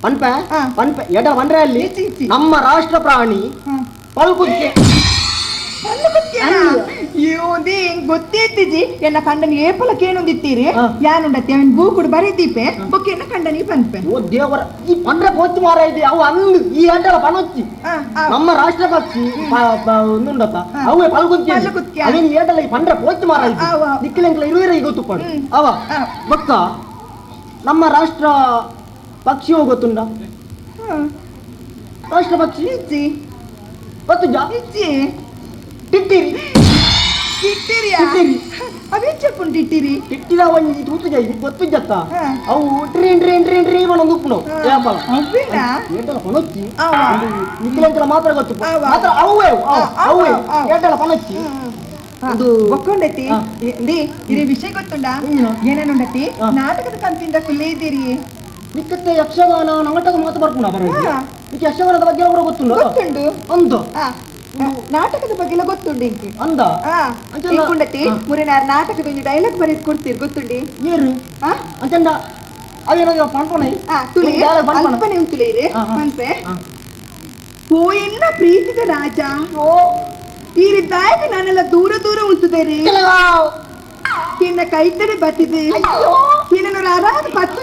ಪನ್ಪೆ ಪನ್ಪೆ ಎಡ ಬಂದ್ರೆ ಅಲ್ಲಿ ನಮ್ಮ ರಾಷ್ಟ್ರ ಪ್ರಾಣಿ ಪಲ್ಕುಕ್ಕೆ. ಗೊತ್ತೇತಿಜಿ ಎನ್ನ ಕಂಡನಿ ಏಪಲ ಕೇನೊಂದಿತ್ತೀರಿ ಯಾನುಂಡತಿ ಅವನ್ ಬೂಕುಡು ಬರೀದೀಪೆ ಬೊಕ್ಕ ಎನ್ನ ಕಂಡನಿ ಪನ್ಪೆ. ಓ ದೇವರ ಈ ಪಂಡ್ರೆ ಪೋಚು ಮಾರ ಇದೆ ಅವು ಅಂದು ಈ ಅಂಟಲ ಪನೊಚ್ಚಿ ನಮ್ಮ ರಾಷ್ಟ್ರ ಪಕ್ಷಿ ಉಂಡತ್ತ ಅವೇ ಪಲ್ಕುಕ್ಕೆ ಅವೇನು ಏಟಲ್ಲ ಈ ಪಂಡ್ರೆ ಪೋಚು ಮಾರ ಇದೆ ನಿಕ್ಕಿಲೆಂಕ್ಲ ಇರುವಿರ ಈ ಗೊತ್ತು ಪಾಡು ಅವ ಬೊಕ್ಕ ನಮ್ಮ ರಾಷ್ಟ್ರ ಪಕ್ಷಿ ಗೊತ್ತುಂಡ? ರಾಷ್ಟ್ರ ಪಕ್ಷಿ ಗೊತ್ತು ಜಾ? ಟಿಟ್ಟಿರಿ. ಟಿಟ್ಟಿರಿಯಾ? ಅವೇ చెప్పು ಟಿಟ್ಟಿರಿ. ಟಿಟ್ಟಿರ ಒಂಜಿ ತೂತು ಜೈ ಗೊತ್ತು ಜತ್ತ ಅವು train train train train ಒಂದು ಉಪ್ಪುನು ಏಪಲ ಅವೇನಾ ಏಟಲ ಪನೊಚ್ಚಿ ನಿಕ್ಕಿಲೆಂಕಲ ಮಾತ್ರ ಗೊತ್ತು ಮಾತ್ರ ಅವೇ ಅವೇ ಏಟಲ ಪನೊಚ್ಚಿ ಅದು ಒಕ್ಕೊಂಡತಿ ಇದೇ ವಿಷಯ ಗೊತ್ತುಂಡ? ಏನೇನುಂಡತಿ ನಾಟಕದ ಕಂತಿಂದ ಕುಲ್ಲೇದಿರಿ ನಿಕ್ಕತ್ತೆ ಯಕ್ಷಗಾನ ನಾಟಕ ಮಾತ್ರ ಬರ್ಪುಣ ಬರ ನಿಕ್ಕೆ ಯಕ್ಷಗಾನದ ಬಗ್ಗೆ ಕೂಡ ಗೊತ್ತುಂಡು? ಗೊತ್ತುಂಡು. ಅಂದ ನಾಟಕದ ಬಗ್ಗೆ ಎಲ್ಲ ಗೊತ್ತುಂಡು ಇಂಕೆ ಅಂದ ಇಂಕುಂಡತಿ ಮುರಿನಾರ್ ನಾಟಕದ ಒಂದು ಡೈಲಾಗ್ ಬರೆದು ಕೊಡ್ತೀರಿ ಗೊತ್ತುಂಡಿ? ಏರು ಅಂಚಂಡ ಅವೇನಾದ್ರು ಪನ್ಪೊಣೈ ತುಳಿ ಅಲ್ಪನೆ ಉಂತುಲೆ ಇದೆ ಪನ್ಪೆ. ಓ ಎನ್ನ ಪ್ರೀತಿದ ರಾಜ ಈ ದಾಯಕ ನಾನೆಲ್ಲ ದೂರ ದೂರ ಉಂತುದೇರಿ ನಿನ್ನ ಕೈತಡೆ ಬತ್ತಿದೆ ನಿನ್ನನ್ನು ಅರಾದ ಪತ್ತು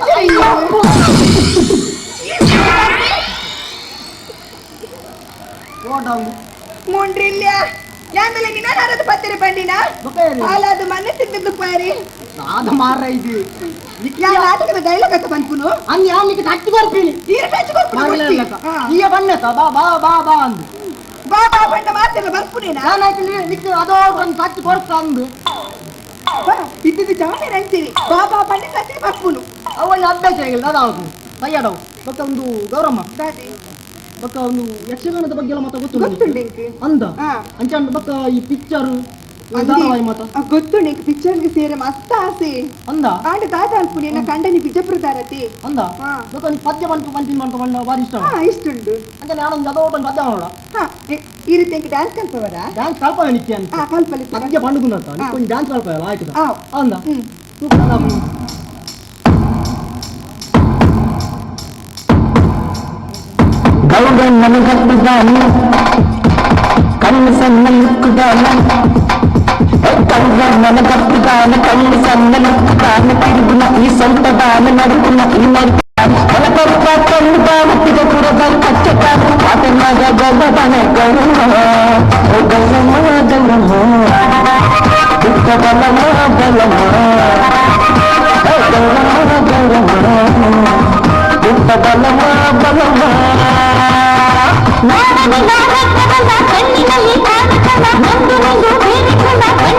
ಮುಂಡ್ರಿಲ್ಲ ಯಾಮೇಲೆ ನಿನ್ನ ಅರಾದ ಪತ್ತಿರ ಬಂಡಿನ ಹಾಲಾದ ಮನೆ ತಿಂದಿದ್ದು ಪಾರಿ ನಾದ ಮಾರ ಇದು ಯಾ ನಾಟಕದ ಡೈಲಾಗ್ ಅಂತ ಬಂದ್ಪುನು ಅನ್ ಯಾನಿಗೆ ಟಚ್ ಕೊರ್ಪಿನಿ ಈರ ಟಚ್ ಕೊರ್ಪಿನಿ ಈಯ ಬಣ್ಣತ ಬಾ ಬಾ ಬಾ ಬಾ ಅಂದು ಬಾ ಬಾ ಬಣ್ಣ ಮಾತೆಲ್ಲ ಬರ್ಪುನೇನಾ ನಾನಾಯ್ತು ನಿಕ್ಕ ಅದೋ ಒಂದು ಟಚ್ ಕೊರ್ಪ ಅಂದು ಇದ್ದಿದ್ದು ಜಾಣೆ ಅಂತೀರಿ ಬಾ ಬಾ ಬಣ್ಣ ಟಚ್ ಬರ್ಪುನು ಅವನ ಅಭ್ಯಾಸ ಆಗಿಲ್ಲ ಅದಾವು ತಯ್ಯಾಡವು ಬಕ್ಕ ಒಂದು ಗೌರಮ್ಮ ಬಕ್ಕ ಒಂದು ಯಕ್ಷಗಾನದ ಬಗ್ಗೆ ಎಲ್ಲ ಮಾತ ಗೊತ್ತು ಗೊತ್ತುಂಡು ಅಂದ ಅಂಚಂಡ ಬಕ್ಕ ಈ ಪಿಕ್ಚರ್ ಗೊತ್ತುಂಡು ಇಂಕ್ ಪಿಕ್ಚರ್ಗೆ ಸೇರೆ ಮಸ್ತ್ ಆಸೆ ಅಂದ ಆಂಡ ದಾದ ಅಲ್ಪುನಿ ಎನ್ನ ಕಂಡನಿ ಬಿಜಪುರದಾರತಿ ಅಂದ ಬಕ್ಕ ನೀ ಪದ್ಯ ಬಂತು ಪಂಚಿನ ಬಂತು ಬಂಡ ಬಾರಿ ಇಷ್ಟ ಇಷ್ಟುಂಡು ಅಂತ ನಾನೊಂದು ಅದೋ ಒಂದು ಪದ್ಯ ಮಾಡೋಣ ಈ ರೀತಿ ಇಂಕ್ ಡ್ಯಾನ್ಸ್ ಕಲ್ಪವರ ಡ್ಯಾನ್ಸ್ ಕಲ್ಪ ನಿತ್ಯ ಅಂತ ಕಲ್ಪಲಿ ಪದ್ಯ ಬಂಡುಗುಂದಂತ ಒಂದು ಡ್ಯಾನ್ಸ್ ಕಲ್ಪ ಆಯ್ತು ಅಂದ ಕಣ್ಣು ಸಣ್ಣ ಮುಕ್ಕುದಾನ ಕಣ್ಣ ಕಪ್ಪುದಾನ ಕಣ್ಣು ಸಣ್ಣ ಮುಕ್ಕುದಾನ ತಿರುಗುನ ಈ ಸೊಂಟದಾನ ನಡುಕುನ ಈ ಮರುತಾನ ಕಲಕಪ್ಪ ಕಣ್ಣು ಬಾನ ತಿರುಗುರದ ಕಚ್ಚತಾನ ಆತನಾಗ ಗೌರವನ ಗೌರವ ಓ ಗೌರವ ಗೌರವ ದುಃಖ ಬಲಮ ಬಲಮ ಗೌರವ ಗೌರವ ದುಃಖ ಬಲಮ ಬಲಮ ಕಣ್ಣಿನಲ್ಲಿ ನಂದು ನಂದು ಬೇರೆ ಕಂಡವರು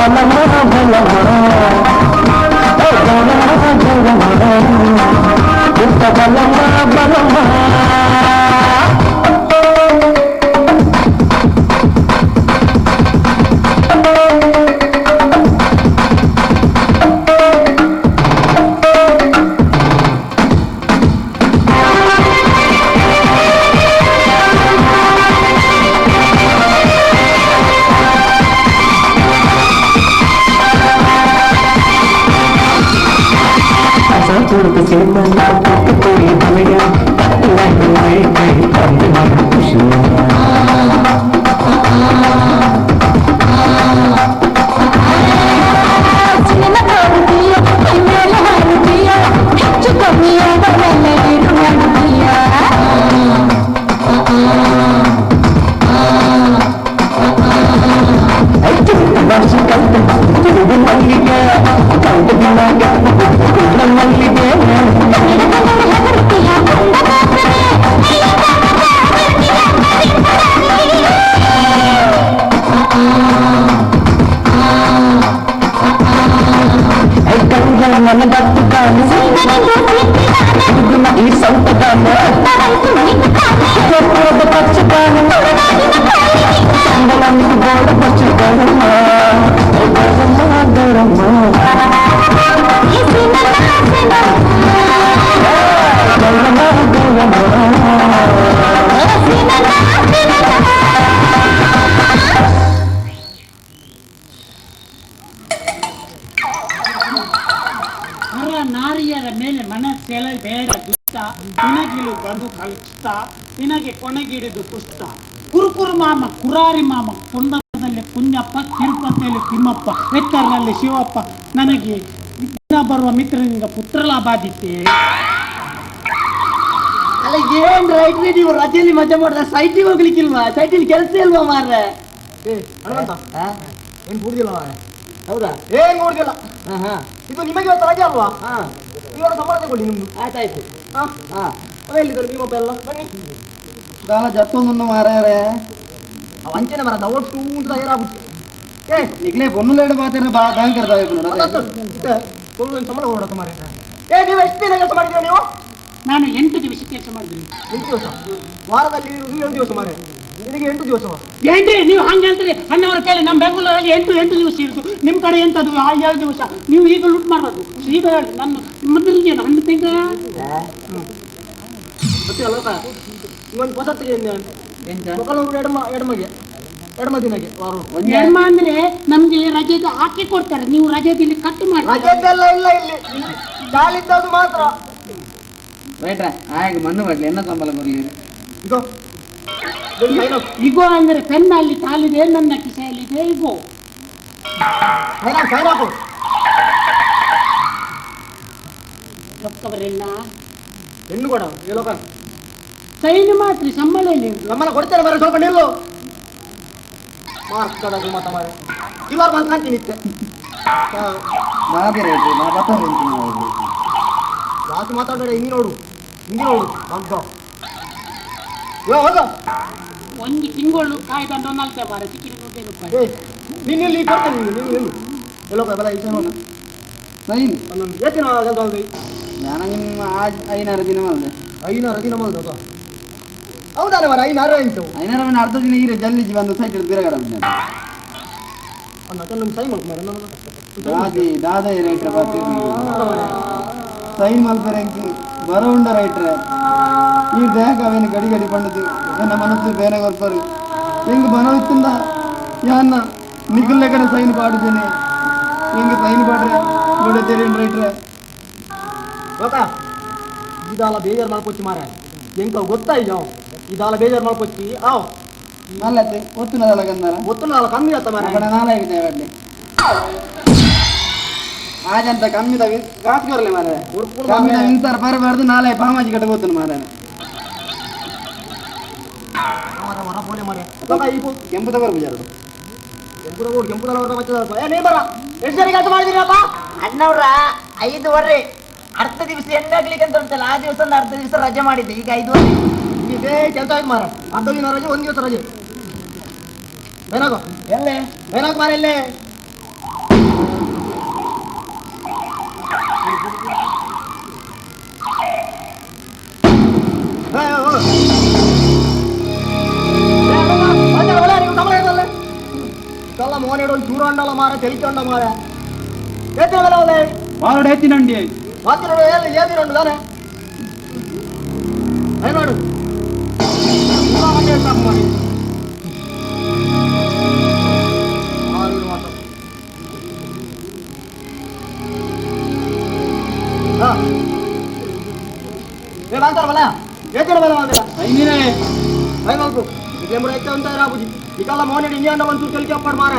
ಬಲಮ ಬಲಮ ಗೌರಮ್ಮ ಗೌರಮ್ಮ ಪುಟ್ಟ ಬಲಮ ಬಲಮ. ನಾರಿಯರ ಮೇಲೆ ಮನಸ್ಸೆಳಬೇಡ ದುಷ್ಟ, ನಿನಗಿಲು ಬದು ಕಷ್ಟ, ನಿನಗೆ ಕೊನೆಗಿಡಿದು ಕುಷ್ಟ. ಕುರುಕುರು ಮಾಮ ಕುರಾರಿ ಮಾಮ, ಕುಂದದಲ್ಲಿ ಕುಂಜಪ್ಪ, ತಿರುಪತಿಯಲ್ಲಿ ತಿಮ್ಮಪ್ಪ, ಎತ್ತರದಲ್ಲಿ ಶಿವಪ್ಪ. ನನಗೆ ದಿನ ಬರುವ ಮಿತ್ರನಿಂದ ಪುತ್ರಲಾಭಾದಿತ್ತೆ. ಅಲ್ಲ ಏನ್ ರೈಟ್, ನೀವು ರಜೆಯಲ್ಲಿ ಮಜಾ ಮಾಡಿದ್ರೆ ಸೈಟಿಗೆ ಹೋಗ್ಲಿಕ್ಕಿಲ್ವಾ? ಸೈಟಿಲಿ ಕೆಲಸ ಇಲ್ವಾ ಮಾರ್ರೆ? ಏನ್ ಕೂಡುದಿಲ್ಲ ಮಾರ್ರೆ. ಹೌದಾ? ಏನ್ ಕೂಡುದಿಲ್ಲ. ಇದು ನಿಮಗೆ ಇವತ್ತು ರಜೆ ಅಲ್ವಾ? ಇವಾಗ ಸಂಬಳ ತಗೊಳ್ಳಿ ನಿಮ್ದು. ಆಯ್ತಾಯ್ತು. ಎಲ್ಲಿದ್ದಾರೆ ಭೀಮಪ್ಪ ಎಲ್ಲ? ಬನ್ನಿ. ದಾಲ ಜತ್ತೊಂದು ಮಾರಾರೆ. ವಂಚನೆ ಮರದ ಒಟ್ಟು ಉಂಟು ತಯಾರಾಗುತ್ತೆ. ಏ ನಿಗ್ಲೇ ಬೊನ್ನುಲೇಡು ಮಾತಾಡ ಬಾ ಭಯಂಕರ ಸಂಬಳ ಹೊರಡತ್ತ ಮಾರ್ರೆ. ಏ ನೀವು ಎಷ್ಟು ದಿನ ಕೆಲಸ ಮಾಡಿದ್ದೀರಾ ನೀವು? ನಾನು 8 ದಿವಸ ಕೆಲಸ ಮಾಡಿದ್ದೀನಿ. 8 ದಿವಸ? ವಾರದಲ್ಲಿ 7 ದಿವಸ ಮಾರ್ರೆ. ನಿನಗೆ 8 ದಿವಸ. ಏನ್ರಿ ನೀವು ಹಂಗೆ ಹೇಳ್ತೀರಿ? ಅಣ್ಣವರ ಕೇಳಿ, ನಮ್ಮ ಬೆಂಗಳೂರಲ್ಲಿ 8 ದಿವಸ ಇರುದು, ನಿಮ್ಮ ಕಡೆ ಎಂತದ್ದು 7 ದಿವಸ. ನೀವು ಈಗ ಲೂಟ್ ಮಾಡಬಾರ್ದು. ಈಗ ಹೇಳಿ ನನ್ನ ಮೊದಲಿಗೆ ಹಣ್ಣು ತಿಂಗಳ ಒಂದು ಹೊಸತ್ತಿಗೆ ಎಡಮಗೆ ಎಡಮ ದಿನಗೆ ವಾರ. ಎಡಮ ಅಂದ್ರೆ ನಮ್ಗೆ ರಜೆ ಹಾಕಿ ಕೊಡ್ತಾರೆ, ನೀವು ರಜೆದಲ್ಲಿ ಕಟ್ ಮಾಡಿ. ರಜೆದೆಲ್ಲ ಇಲ್ಲ ಇಲ್ಲಿ, ಜಾಲಿದ್ದದ್ದು ಮಾತ್ರ. ರೈಟ್ರಾ ಆಗ ಮಣ್ಣು ಬರ್ಲಿ ಎನ್ನ ಸಂಬಳ ಬರ್ಲಿ. ಇದು ಇಗೋ ಅಂದ್ರೆ ಪೆನ್ ಅಲ್ಲಿ ಕಾಲಿದೆ, ನನ್ನ ಕಿಸೆಯಲ್ಲಿದೆ ಇಗೋ. ರೊಕ್ಕವರೆಲ್ಲ ಹೆಣ್ಣು ಕೊಡ ಸೈನ್ ಮಾತ್ರ ಸಂಬಳ ನಮ್ಮನ್ನ ಕೊಡ್ತೇನೆ ಬರ ಸ್ವಲ್ಪ ನಿಲ್ಲು. ಮಾರ್ಕದ ಮಾತ ಮಾರೆ ಇವಾಗ ಬಂದು ಕಾಣ್ತೀನಿ ಇತ್ತೆ. ಜಾಸ್ತಿ ಮಾತಾಡಬೇಡ, ಹಿಂಗೆ ನೋಡು ಹಿಂಗೆ ನೋಡು ಅಂತ ಹೋಗ. ಒಂದು ತಿಂಗಳು ಕಾಯ್ಕೊಂಡು ನಲ್ತೆ ಮಾರ ಸಿಕ್ಕಿನ ರೂಪಾಯಿ. ನೀನು ಇಲ್ಲಿ ಕೊಡ್ತೇನೆ, ನೀನು ನಿಲ್ಲು ಎಲ್ಲೋ ಬಲ ಈ ಸೈನ್ ಒಂದೊಂದು ಎಷ್ಟು ದಿನ ಕೆಲಸ ಮಾಡಿದ್ರಿ? ನಾನು ನಿಮ್ಮ 5 ದಿನ ಮಾಡಿದೆ. 5 ದಿನ ಮಾಡಿದ? ಹೌದಲ್ಲ ಮರ, 5 ಆಯ್ತು. 5 ಅರ್ಧ ದಿನ ಹೀರೆ ಜಲ್ಲಿಜಿ ಬಂದು ಸೈಟ್ ಬಿರಗಡ ಸೈನ್ ಮಾಡ್ಕೊ ಮಾರ್ರೆ. ದಾದಿ ದಾದ ರೈಟ್ರೆ ಬರ್ತೀವಿ ಸೈನ್ ಮಲ್ಪರೆ ಎಂಕ್ ಬರ ಉಂಡ ರೈಟ್ರೆ. ಈ ದೇಹ ಅವೇನು ಗಡಿ ಗಡಿ ಪಂಡದು ನನ್ನ ಮನಸ್ಸು ಬೇರೆ ಕೊರ್ಪರು ಹೆಂಗ್ ಬನವಿತ್ತಂದ ಯಾನ್ನ ನಿಗುಲ್ಲೆ ಕಡೆ ಸೈನ್ ಪಾಡುತ್ತೇನೆ. ಹೆಂಗ್ ಸೈನ್ ಪಾಡ್ರೆ ನೋಡಿ ತೆರೇನು ರೈಟ್ರೆ. ಗೊತ್ತಾ ಇದಾಲ ಬೇಜಾರು ಮಾಡ್ಕೊಚ್ಚಿ ಮಾರ, ಎಂಕ ಗೊತ್ತಾಯ್ತು ಇದಾಲ ಬೇಜಾರು ಮಾಡ್ಕೊಚ್ಚಿ. ಆವ್ ಮಲ್ಲತ್ತೆ ಒತ್ತು ನಾಲ ಕಂದಾರ ಒತ್ತು ನಾಲ ಕಮ್ಮಿ ಆತ ಮಾರ. ನಾಲಾಗಿದೆ ಅವರಲ್ಲಿ ಆಜಂತ ಕಮ್ಮಿದ ಕಾಸು ಕೊರಲೆ ಮಾರ, ಕಮ್ಮಿದ ಇಂತಾರ ಬರಬಾರ್ದು. ನಾಳೆ ಪಾಮಾಜಿ ಕಟ್ಟ ಗೊತ್ತು ಮಾರ. ಕೆಂಪು ತಗೋರು ಬಿಜಾರದು ಕೆಂಪು ಎಷ್ಟು ಸರಿ ಕೆಲಸ ಮಾಡಿದಿರಪ್ಪ ಅಣ್ಣವ್ರ? 5:30 ಅರ್ಧ ದಿವಸ ಎಣ್ಣಾಗ್ಲಿಕ್ಕೆ ಅಂತ ಉಂಟಲ್ಲ, ಆ ದಿವಸ ಒಂದು ಅರ್ಧ ದಿವಸ ರಜೆ ಮಾಡಿದ್ದೆ. ಈಗ 5:30 ಇದೇ ಕೆಲಸ ಆಯ್ತು ಮಾರ. ಅರ್ಧ ದಿನ ರಜೆ, ಒಂದು ದಿವಸ ರಜೆ. ಏನಾಗೋ ಎಲ್ಲೇ ಏನಾಗ ಮಾರ ಎಲ್ಲೇ ಮೋನೆಡು ಚೂರು ಅಂಡಲ ಮಾರ ತೆಲಿಚೊಂಡ ಮಾರ ಏತಿನ ವಾರಡು ಎತ್ತಿನಂಡಿ ಮಾತಿನೋಡು ಏದಿರಂಡು ತಾನೆ ನೋಡು ಇಕಲ್ಲ ಮೋನೆಡು ಇಂಡಿಯಾ ಒಂಚೂರು ತೆಲಿಕೆ ಅಪ್ಪಾಡು ಮಾರ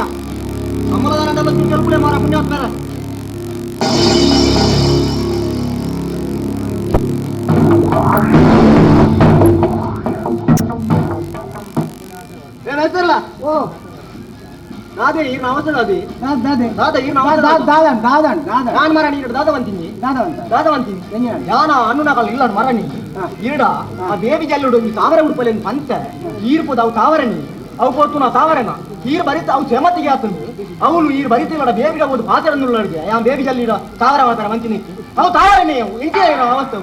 ಸಂಬಳದಾನ ಒಂಚೂರು తెలుపులే ಮಾರ ಪುಣ್ಯಾತ್ಮರ ಏನಾಯ್ತಲ್ಲ ಓ ನಾದೇ ಈ ನಮಸ್ತೆ ದಾದಿ ದಾದ ಈ ನಮಸ್ತೆ ನಾನು ಮರ ನೀರು ದಾದ ಅಂತೀನಿ ದಾದ ಅಂತೀನಿ ಯಾನ ಅನ್ನು ಇಲ್ಲ ಮರ ನೀ ಈಡ ಆ ಬೇಬಿ ಜಲ್ಲುಡು ಈ ತಾವರೆ ಉಡುಪಲ್ಲಿ ಪಂತೆ ಈರ್ಪೋದು ಅವು ತಾವರೆ ನೀ ಅವು ಪೋತು ನಾ ತಾವರೆನ ಈರು ಬರಿತ ಅವು ಚೆಮತಿಗೆ ಆತನು ಅವನು ಈರು ಬರಿತಿಲ್ಲ ಬೇಬಿಗೆ ಹೋದು ಪಾತ್ರೆ ಯಾ ಬೇಬಿ ಜಲ್ಲಿಡ ತಾವರೆ ಮಾತಾರ ಮಂಚಿನ ಅವು ತಾವರೆನೇ ಅವು ಇಂಚೆ ಅವಸ್ಥೆ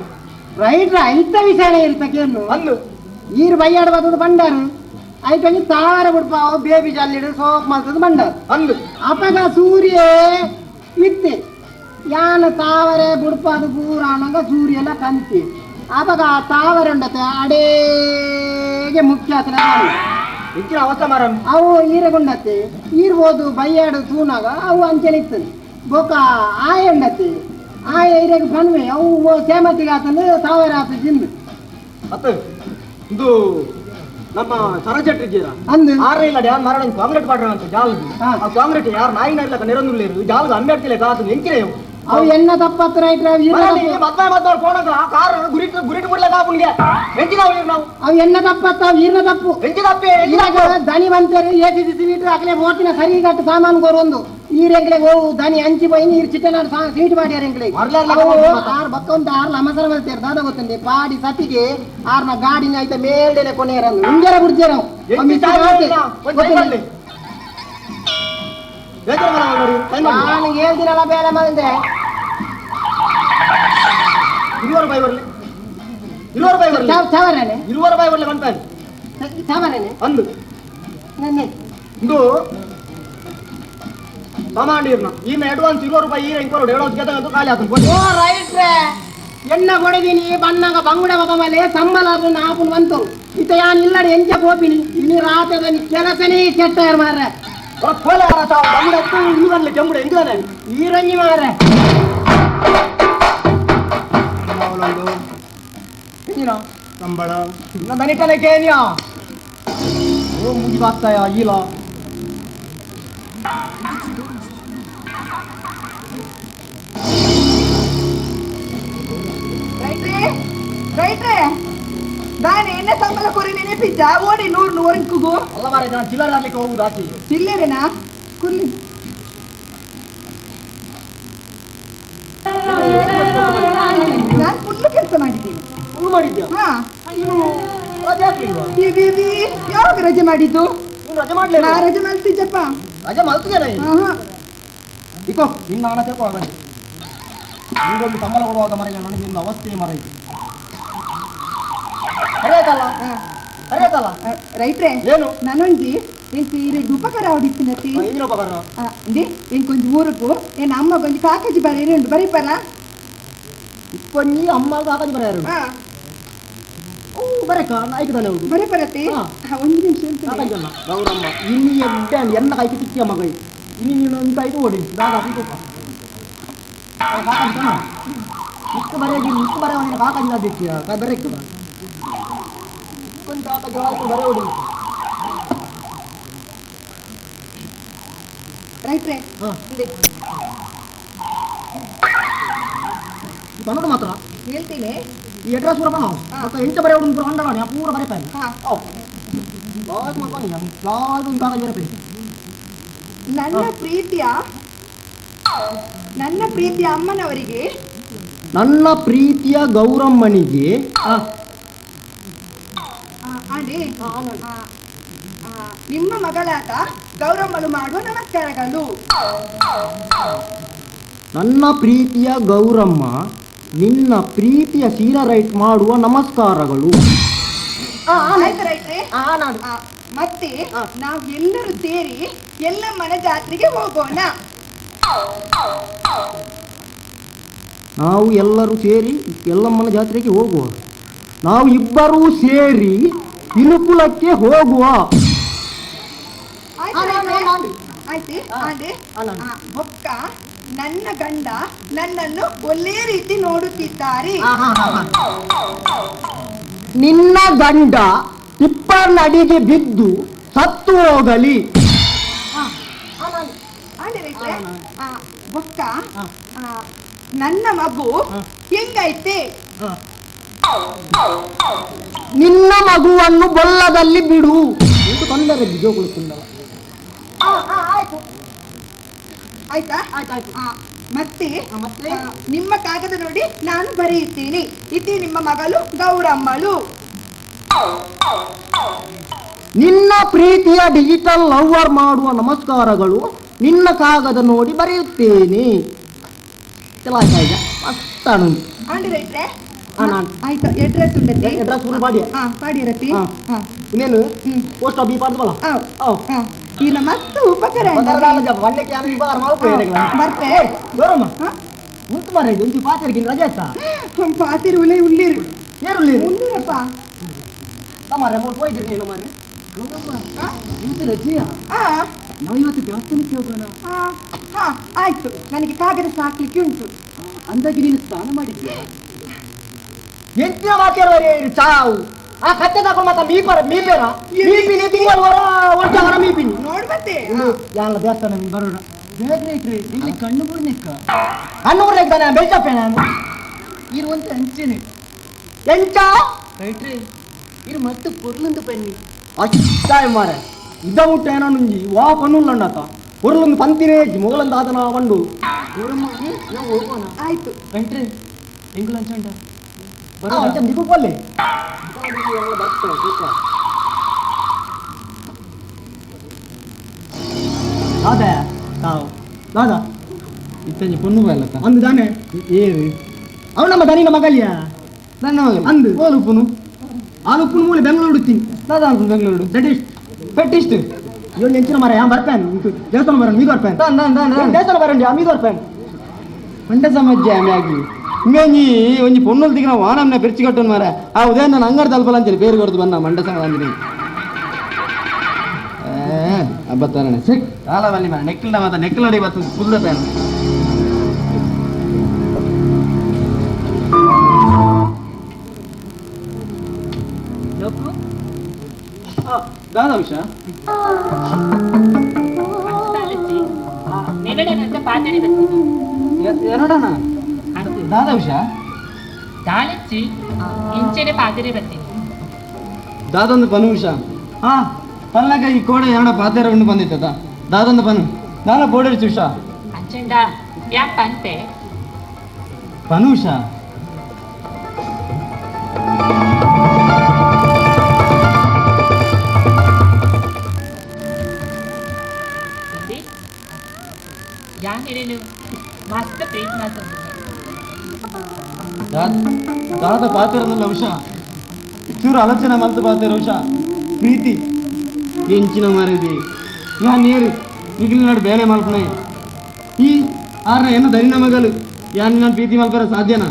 ರೈಟ್ ಇಂಥ ವಿಷಯ ಇರ್ತಕೇನು ಅಂದು ಈರು ಬೈಯಾಡ ಬರ್ತದ ಬಂಡಾರು ಐತಂಗೆ ತಾವರೆ ಬಿಡ್ಪ ಅವು ಬೇಬಿ ಜಲ್ಲಿಡು ಸೋಪ್ ಮಾಡ್ತದ ಬಂಡಾರು ಅಂದು ಅಪಗ ಸೂರ್ಯ ಇತ್ತೆ ಯಾನ ತಾವರೆ ಬುಡ್ಪಾದ ಪೂರ ಅನ್ನಂಗ ಸೂರ್ಯ ಎಲ್ಲ ಕಂತಿ ಅಪಗ ಆ ತಾವರೆ ಉಂಡತೆ ಅಡೇಗೆ ಮುಖ್ಯ ಆತನ ಹೆಚ್ಚಿನ ಅವಸ್ಥೆ ಮಾರ ಅವು ಈರಗುಂಡತ್ತೆ ಈರ್ಬೋದು ಬೈಯಾಡು ತೂನಾಗ ಅವು ಅಂಚನೆ ಇರ್ತದೆ ಬೊಕ ಆಯ ಉಂಡತ್ತೆ ಆಯ ಈರೆಗೆ ಪನ್ವೆ ಅವು ಸೇಮತಿಗೆ ಆತಂದ್ರೆ ತಾವರೆ ಆತ ಜಿಂದು ಅತ್ತ ಇದು ನಮ್ಮ ಸರಜೆಟ್ರಿದ್ದೀರ ಅಂದು ಆರ ಇಲ್ಲ ಯಾರು ಮರಣ ಕಾಂಗ್ರೆಟ್ ಪಾಡ್ರ ಅಂತ ಜಾಲ್ಗೆ ಆ ಕಾಂಗ್ರೆಟ್ ಯಾರು ನಾಯಿನ ಇಲ್ಲ ನೆರೊಂದುಲ್ಲೇರು ಜಾಲ್ಗೆ ಅಂಬೇಡ್ತಿಲ್ಲ ಕಾತು ಎಂಕಿರೆ ಅವು ಎಣ್ಣ ತಪ್ಪತ್ರ ಇಟ್ರೆ ಅವು ಈರ ತಪ್ಪು. ಮದ್ವೆ ಮದ್ವೆ ಫೋನ್ ಆ ಕಾರ್ ಗುರಿಟ್ ಗುರಿಟ್ ಬಿಡ್ಲಕ್ಕ ಆಪುನ್ಗೆ ಎಂಚಿನ ಅವು ನಾವು ಅವು ಎಣ್ಣ ತಪ್ಪತ್ತ ಅವು ಈರ್ನ ತಪ್ಪು ಎಂಚಿ ತಪ್ಪೆ ಈರಾಗ ದನಿ ಬಂತಾರೆ ಎ ಸಿ ಸಿ ಮೀಟರ್ ಅಕಲೆ ಓಟಿನ ಸರಿಗಟ್ಟು ಸಾಮಾನು ಕೋರೊಂದು ಈರೆಂಗ್ಲೆ ಓವು ದನಿ ಅಂಚಿ ಪೋಯಿ ನೀರು ಚಿಟ್ಟನಾಡು ಸೀಟ್ ಮಾಡ್ಯಾರ ಎಂಗ್ಲೆ ಆರ್ ಬಕ್ಕೊಂತ ಆರ್ ಲಮಸರ ಮಲ್ತೇರು ದಾದ ಗೊತ್ತಂದೆ ಪಾಡಿ ಸತಿಗೆ ಆರ್ನ ಗಾಡಿನ ಐತ ಮೇಲ್ಡೆನೆ ಕೊನೆಯರಂದು ಉಂಜರ ಬುಡ್ಜೇರ ನಾನು ಹೇಳ್ದಿನಲ್ಲ ಬೇಲೆ ಮಂದೆ ಇರುವರು ಬಾಯಿ ಬರ್ಲಿ ಇರುವರು ಬಾಯಿ ಬರ್ಲಿ ಚವರನೆ ಇರುವರು ಬಾಯಿ ಬರ್ಲಿ ಬಂತಾನೆ ಚವರನೆ ಅಂದು ನನ್ನೆ ಇದು ಸಾಮಾನ್ಯ ಈನ ಅಡ್ವಾನ್ಸ್ 20 ರೂಪಾಯಿ ಈರ ಇಂಕೊರು ಅಡ್ವಾನ್ಸ್ ಗೆದ್ದಂತೂ ಖಾಲಿ ಆತನು ಓ ರೈಟ್ ರೇ ಎಣ್ಣ ಕೊಡದಿನಿ ಬಣ್ಣಗ ಬಂಗುಡ ಮೇಲೆ ಸಂಬಳ ನಾಪುನ್ ಬಂತು ಇತ ಯಾನ್ ಇಲ್ಲಡೆ ಎಂಚ ಪೋಪಿನಿ ಇನಿ ರಾತ್ರಿ ಕೆಲಸನೇ ಕೆಟ್ಟ ಮಾರ್ರೆ ಕೋಲ ಬಂಗುಡ ಇನ್ನು ಕೆಂಬುಡ ಎಂಜಾನೆ ಈರಂಜಿ ಮಾರ್ರೆ ಸಂಬಳ ದನಿಕನೆ ಕೇನಿಯಾ ಓ ಮುಗಿ ಬಾಗ್ತಾಯ ಈಲ ರೈಟ್ರೆ ರೈಟ್ರೆ ದಾನೆ ಎನ್ನ ಸಂಬಳ ಕೊರಿ ನೆನಪಿದ್ದ ಓಡಿ ನೂರು ನೂರಿಂಕುಗು ಅಲ್ಲ ಮಾರ್ರೆ ನಾನು ಚಿಲ್ಲರೆ ಆಡ್ಲಿಕ್ಕೆ ಹೋಗುದು ಆಚೆ ಚಿಲ್ಲರೆನಾ ಕುಲ್ಲಿ ನಾನು ಫುಲ್ ಕೆಲಸ ಮಾಡಿದ್ದೀನಿ. ಫುಲ್ ಮಾಡಿದ್ಯಾ? ಹಾ. ನೀನು ರಜೆ ಹಾಕ್ಲಿಲ್ವಾ? ಯಾವಾಗ ರಜೆ ಮಾಡಿದ್ದು? ನೀನು ರಜೆ ಮಾಡ್ಲಿಲ್ಲ? ನಾ ರಜೆ ಮಲ್ತಿದ್ದಪ್ಪ. ರಜೆ ಮಲ್ತಿದ್ದೇನೆ. ಆಹಾ. ಇಕೋ ನಿನ್ನ ಹಣ ತಕೋ ಹಾಗಾದ್ರೆ. ನಿನಗೊಂದು ಸಂಬಳ ಕೊಡುವಾಗ ಮರೆಯ ನನಗೆ ನಿನ್ನ ಅವಸ್ಥೆ ಮರ ಇದು. ಸರಿಯಾಯ್ತಲ್ಲ? ಸರಿಯಾಯ್ತಲ್ಲ? ರೈಟ್ರೆ ಏನು? ನಾನೊಂಜಿ ಎಂಕ್ ಇರೆಗ್ ಉಪಕಾರ ಆವಡಿತ್ತಿನತಿ. ಏನು ಉಪಕಾರ? ಇಂದಿ ಎಂಕೊಂಜಿ ಊರುಕು ಎನ್ನ ಅಮ್ಮ ಕೊಂಜಿ ಕಾಕಜಿ ಬರೆಯರೆ ಉಂಡು ಬರೀಪರ? ಇಪ್ಪೊಂಜಿ ಅಮ್ಮ ಕಾಕಜಿ ಬರೆಯರು. ಓ ಬರಕ ನಾಯ್ಕ ತಾನೆ ಹೌದು. ಬರೀಪರತಿ? ಒಂದು ನಿಮಿಷ ಉಂಟು. ಕಾಕಜಿ ಅಲ್ಲ ಗೌರಮ್ಮ ಇನ್ನಿ ಎಡ್ಡೆ ಎನ್ನ ಕೈಗೆ ತಿಕ್ಕಿಯ ಮಗ ಇನ್ನು ನೀನು ಅಂತ ಇದು ಓಡಿ ದಾದ ತೂಕ. ಕಾಕಜಿ ತಾನ ಇಕ್ಕು ಬರೆಯಗಿ ಇಕ್ಕು ಬರೆಯ ಕಾಕಜಿ ಅದಕ್ಕೆ ಬರೆಕ್ಕು ಕೊಂಚ ಕಾಕಜಿ ಬರೆ ಓಡಿ. ರೈಟ್ರೆ ಬನ್ನೋದು ಮಾತ್ರ ಹೇಳ್ತೀನಿ. ಈ ಅಡ್ರೆಸ್ ಪೂರ ಬನ್ನೋ ಮತ್ತೆ ಎಂತ ಬರೆ ಉಂಟು ಅಂಡಣ ಪೂರ ಬರೆಪಾಯಿ. ನನ್ನ ಪ್ರೀತಿಯ ಅಮ್ಮನವರಿಗೆ, ನನ್ನ ಪ್ರೀತಿಯ ಗೌರಮ್ಮನಿಗೆ, ಅದೇ ನಿಮ್ಮ ಮಗಳಾದ ಗೌರಮ್ಮನು ಮಾಡುವ ನಮಸ್ಕಾರಗಳು. ನನ್ನ ಪ್ರೀತಿಯ ಗೌರಮ್ಮ ನಿನ್ನ ಪ್ರೀತಿಯ ಶೀಲಾ ರೈಟ್ ಮಾಡುವ ನಮಸ್ಕಾರಗಳು. ಆಯ್ತು ರೈಟ್ರೆ. ಮತ್ತೆ ನಾವೆಲ್ಲರೂ ಸೇರಿ ಎಲ್ಲಮ್ಮನ ಜಾತ್ರೆಗೆ ಹೋಗೋಣ. ನಾವು ಎಲ್ಲರೂ ಸೇರಿ ಎಲ್ಲಮ್ಮನ ಜಾತ್ರೆಗೆ ಹೋಗುವ. ನಾವು ಇಬ್ಬರೂ ಸೇರಿ ಇನುಕುಲಕ್ಕೆ ಹೋಗುವ. ಆಯ್ತು. ಬೊಕ್ಕ ನನ್ನ ಗಂಡ ನನ್ನನ್ನು ಒಳ್ಳೆ ರೀತಿ ನೋಡುತ್ತಿದ್ದಾರೆ. ನಿನ್ನ ಗಂಡ ಟಿಪ್ಪರ್ನಡಿಗೆ ಬಿದ್ದು ಸತ್ತು ಹೋಗಲಿ. ಬೊಕ್ಕ ನನ್ನ ಮಗು ಹೆಂಗೈತೆ? ನಿನ್ನ ಮಗುವನ್ನು ಬೊಲ್ಲದಲ್ಲಿ ಬಿಡು. ಇದು ತೊಂದರೆ ಜೋಗುಳುತ್ತಲ್ಲ. ಆಯ್ತಾ? ಮತ್ತೆ ನಿಮ್ಮ ಕಾಗದ ನೋಡಿ ನಾನು ಬರೆಯುತ್ತೇನೆ. ಇತಿ ನಿಮ್ಮ ಮಗಳು ಗೌರಮ್ಮಳು. ನಿನ್ನ ಪ್ರೀತಿಯ ಡಿಜಿಟಲ್ ಲವ್ವರ್ ಮಾಡುವ ನಮಸ್ಕಾರಗಳು. ನಿನ್ನ ಕಾಗದ ನೋಡಿ ಬರೆಯುತ್ತೇನೆ. ಆಯ್ತು, ಅಡ್ರೆಸ್ ಉಂಟು. ಅಡ್ರೆಸ್ ಪೂರ ಪಾಡಿಯ. ಪಾಡಿರತಿ. ಇನ್ನೇನು ಪೋಸ್ಟ್ ಆಫೀಸ್ ಪಾಡ್ದವಲ್ಲ. ಇನ್ನ ಮಸ್ತ್ ಉಪಕಾರ ಬರ್ತೆ. ಗೌರಮ್ಮ ಉಂಟು ಮಾರ್ರೆ, ಒಂಚೂರು ಪಾತೆರ್ಗೆ ರಜೆ ಆಯ್ತಾ? ಪಾತಿರು ಉಲೆ ಉಳ್ಳಿರು. ಏರು ಉಳ್ಳಿರು? ಉಳ್ಳಿರಪ್ಪ. ಮಾರ್ರೆ ಹೋಯ್ದಿರಿ ನೀನು ಮಾರ್ರೆ. ಗೌರಮ್ಮ ಇವತ್ತು ರಜೆಯಾ? ನಾವು ಇವತ್ತು ದೇವಸ್ಥಾನಕ್ಕೆ ಹೋಗೋಣ. ಆಯ್ತು, ನನಗೆ ಕಾಗದ ಸಾಕ್ಲಿಕ್ಕೆ ಉಂಟು. ಅಂದಾಗೆ ನೀನು ಸ್ನಾನ ಮಾಡಿದ್ಯಾ? ಎಂಚಿನ ಮಾತಾಡುವರೆ ಚಾವು ಆ ಕತ್ತೆ ತಗೊಂಡು ಮಾತ ಮೀಪರ ಮೀಪೇರ ಮೀಪಿನಿ ತಿಂಗಳು ವರ ವರ್ಷ ವರ ಮೀಪಿನಿ ನೋಡ್ ಮತ್ತೆ ಯಾಲ ದೇವಸ್ಥಾನ ಬರೋಣ. ಇಲ್ಲಿ ಕಣ್ಣು ಬೂರ್ನೆಕ್ಕ ಕಣ್ಣು ಬೂರ್ನೆಕ್ಕ ಬೆಳ್ಚಪ್ಪೆ ನಾನು ಇರುವಂತ ಅಂಚೆನೆ ಎಂಚ ರೈಟ್ರಿ ಇರು ಮತ್ತೆ ಪೊರ್ಲೊಂದು ಪನ್ನಿ ಅಷ್ಟಾಯ್ ಮಾರೆ ಇದ ಮುಟ್ಟ ಏನೋ ನುಂಜಿ ವಾ ಕಣ್ಣುಲ್ಲಣ್ಣಾತ ಪೊರ್ಲೊಂದು ಪಂತಿನೇ ಮೊಗಲೊಂದು ಆತನ ಬಂಡು. ನಾವು ಹೋಗೋಣ. ಆಯ್ತು ರೈಟ್ರಿ ಎಂಗುಲ ಅಂಚಂಡ ಅಂಚ ದಿಕ್ಕು ಪಲ್ಲೆ ದಾದ ತಾವು ದಾದ ಇತ್ತಂಜಿ ಪೊಣ್ಣು ಬರಲತ್ತ ಅಂದು ದಾನೆ ಏರು ಅವನು ನಮ್ಮ ದನಿನ ಮಗಲಿಯ ನನ್ನ ಮಗಲಿ ಅಂದು ಓಲು ಉಪ್ಪುನು ಆಲು ಉಪ್ಪುನು ಮೂಲೆ ಬೆಂಗಳೂರು ತಿನ್ ದಾದ ಅನ್ಪುನು ಬೆಂಗಳೂರು that ಪೆಟ್ಟಿಷ್ಟು ಇವನು ಎಂಚಿನ ಮಾರ ಯಾನ್ ಬರ್ಪೇನ್ ದೇವಸ್ಥಾನ ಬರೋಣ ಮೀದು ಬರ್ಪೇನ್ ದಾನ್ ದಾನ್ ದಾನ್ ದಾನ್ ದೇವಸ್ಥಾನ ಬರಂಡಿ ಆ ಮೀದು ಬರ್ಪೇನ್ ಮಂಡ ಸಮಜ್ಜೆ ಆಮ್ಯಾಗಿ ಇಂಗೊಂಜಿ ಒಂಜಿ ಪೊಣ್ಣುಲ್ ತಿಗಿನ ವಾನಮ್ನ ಪೆರ್ಚಿ ಕಟ್ಟೋನ್ ಮಾರ ಆ ಉದಯ ನಾನು ಅಂಗಡಿ ತಲುಪಲ್ಲ ಅಂತೇಳಿ ಬೇರೆ ಕೊಡ್ದು ಬಂದ ಮಂಡ ಸಮ ಅಂದಿನಿ ಅಬ್ಬತ್ತಾರಣ ಸಿಕ್ ಕಾಲ ಬಲ್ಲಿ ಮಾರ ನೆಕ್ಕಲ್ಡ ಮಾತ ನೆಕ್ಕಲಡಿ ಬತ್ತು ಕುಲ್ದ ಪೇನ ಲೋಕು ದಾದ ಉಷಾ ನೆರಡನಂತ ಪಾತಡಿ ಬರ್ತೀನಿ. ಎರಡನ ದಾದ ಉಷಾ ದಾಳಿಚ್ಚಿ ಇಂಚೆನೆ ಪಾತಡಿ ಬರ್ತೀನಿ. ದಾದೊಂದು ಪನು ಉಷಾ. ಹಾ ಪಲ್ನಕ ಈ ಕೋಡೆ ಎರಡ ಪಾತೆರ ಉಂಡು ಬಂದಿತ್ತದ ದಾದೊಂದು ಪನು ದಾನ ಪೋಡಿರ್ಚು ಉಷಾ. ಅಂಚೆಂಡ ಯಾ ಪಂತೆ ಪನು ಉಷಾ. ಯಾನ್ ಮಸ್ತ್ ಪ್ರೀತಿ ಮಾಡ್ತದೆ. ದಾದ ಪಾತೆರದಲ್ಲ ಉಷಾ ಚೂರು ಆಲೋಚನೆ ಮಲ್ತು ಪಾತೆರ ಉಷಾ. ಪ್ರೀತಿ ಎಂಚಿನ ಮಾರಿದಿ ಯಾ ನೀರು ನಿಗಿಲ್ ನಾಡು ಬೇಲೆ ಮಲ್ಪನೆ ಈ ಆರ್ನ ಏನು ದರಿನ ಮಗಲು ಯಾನ್ ನಾನು ಪ್ರೀತಿ ಮಲ್ಪರ ಸಾಧ್ಯನಾ?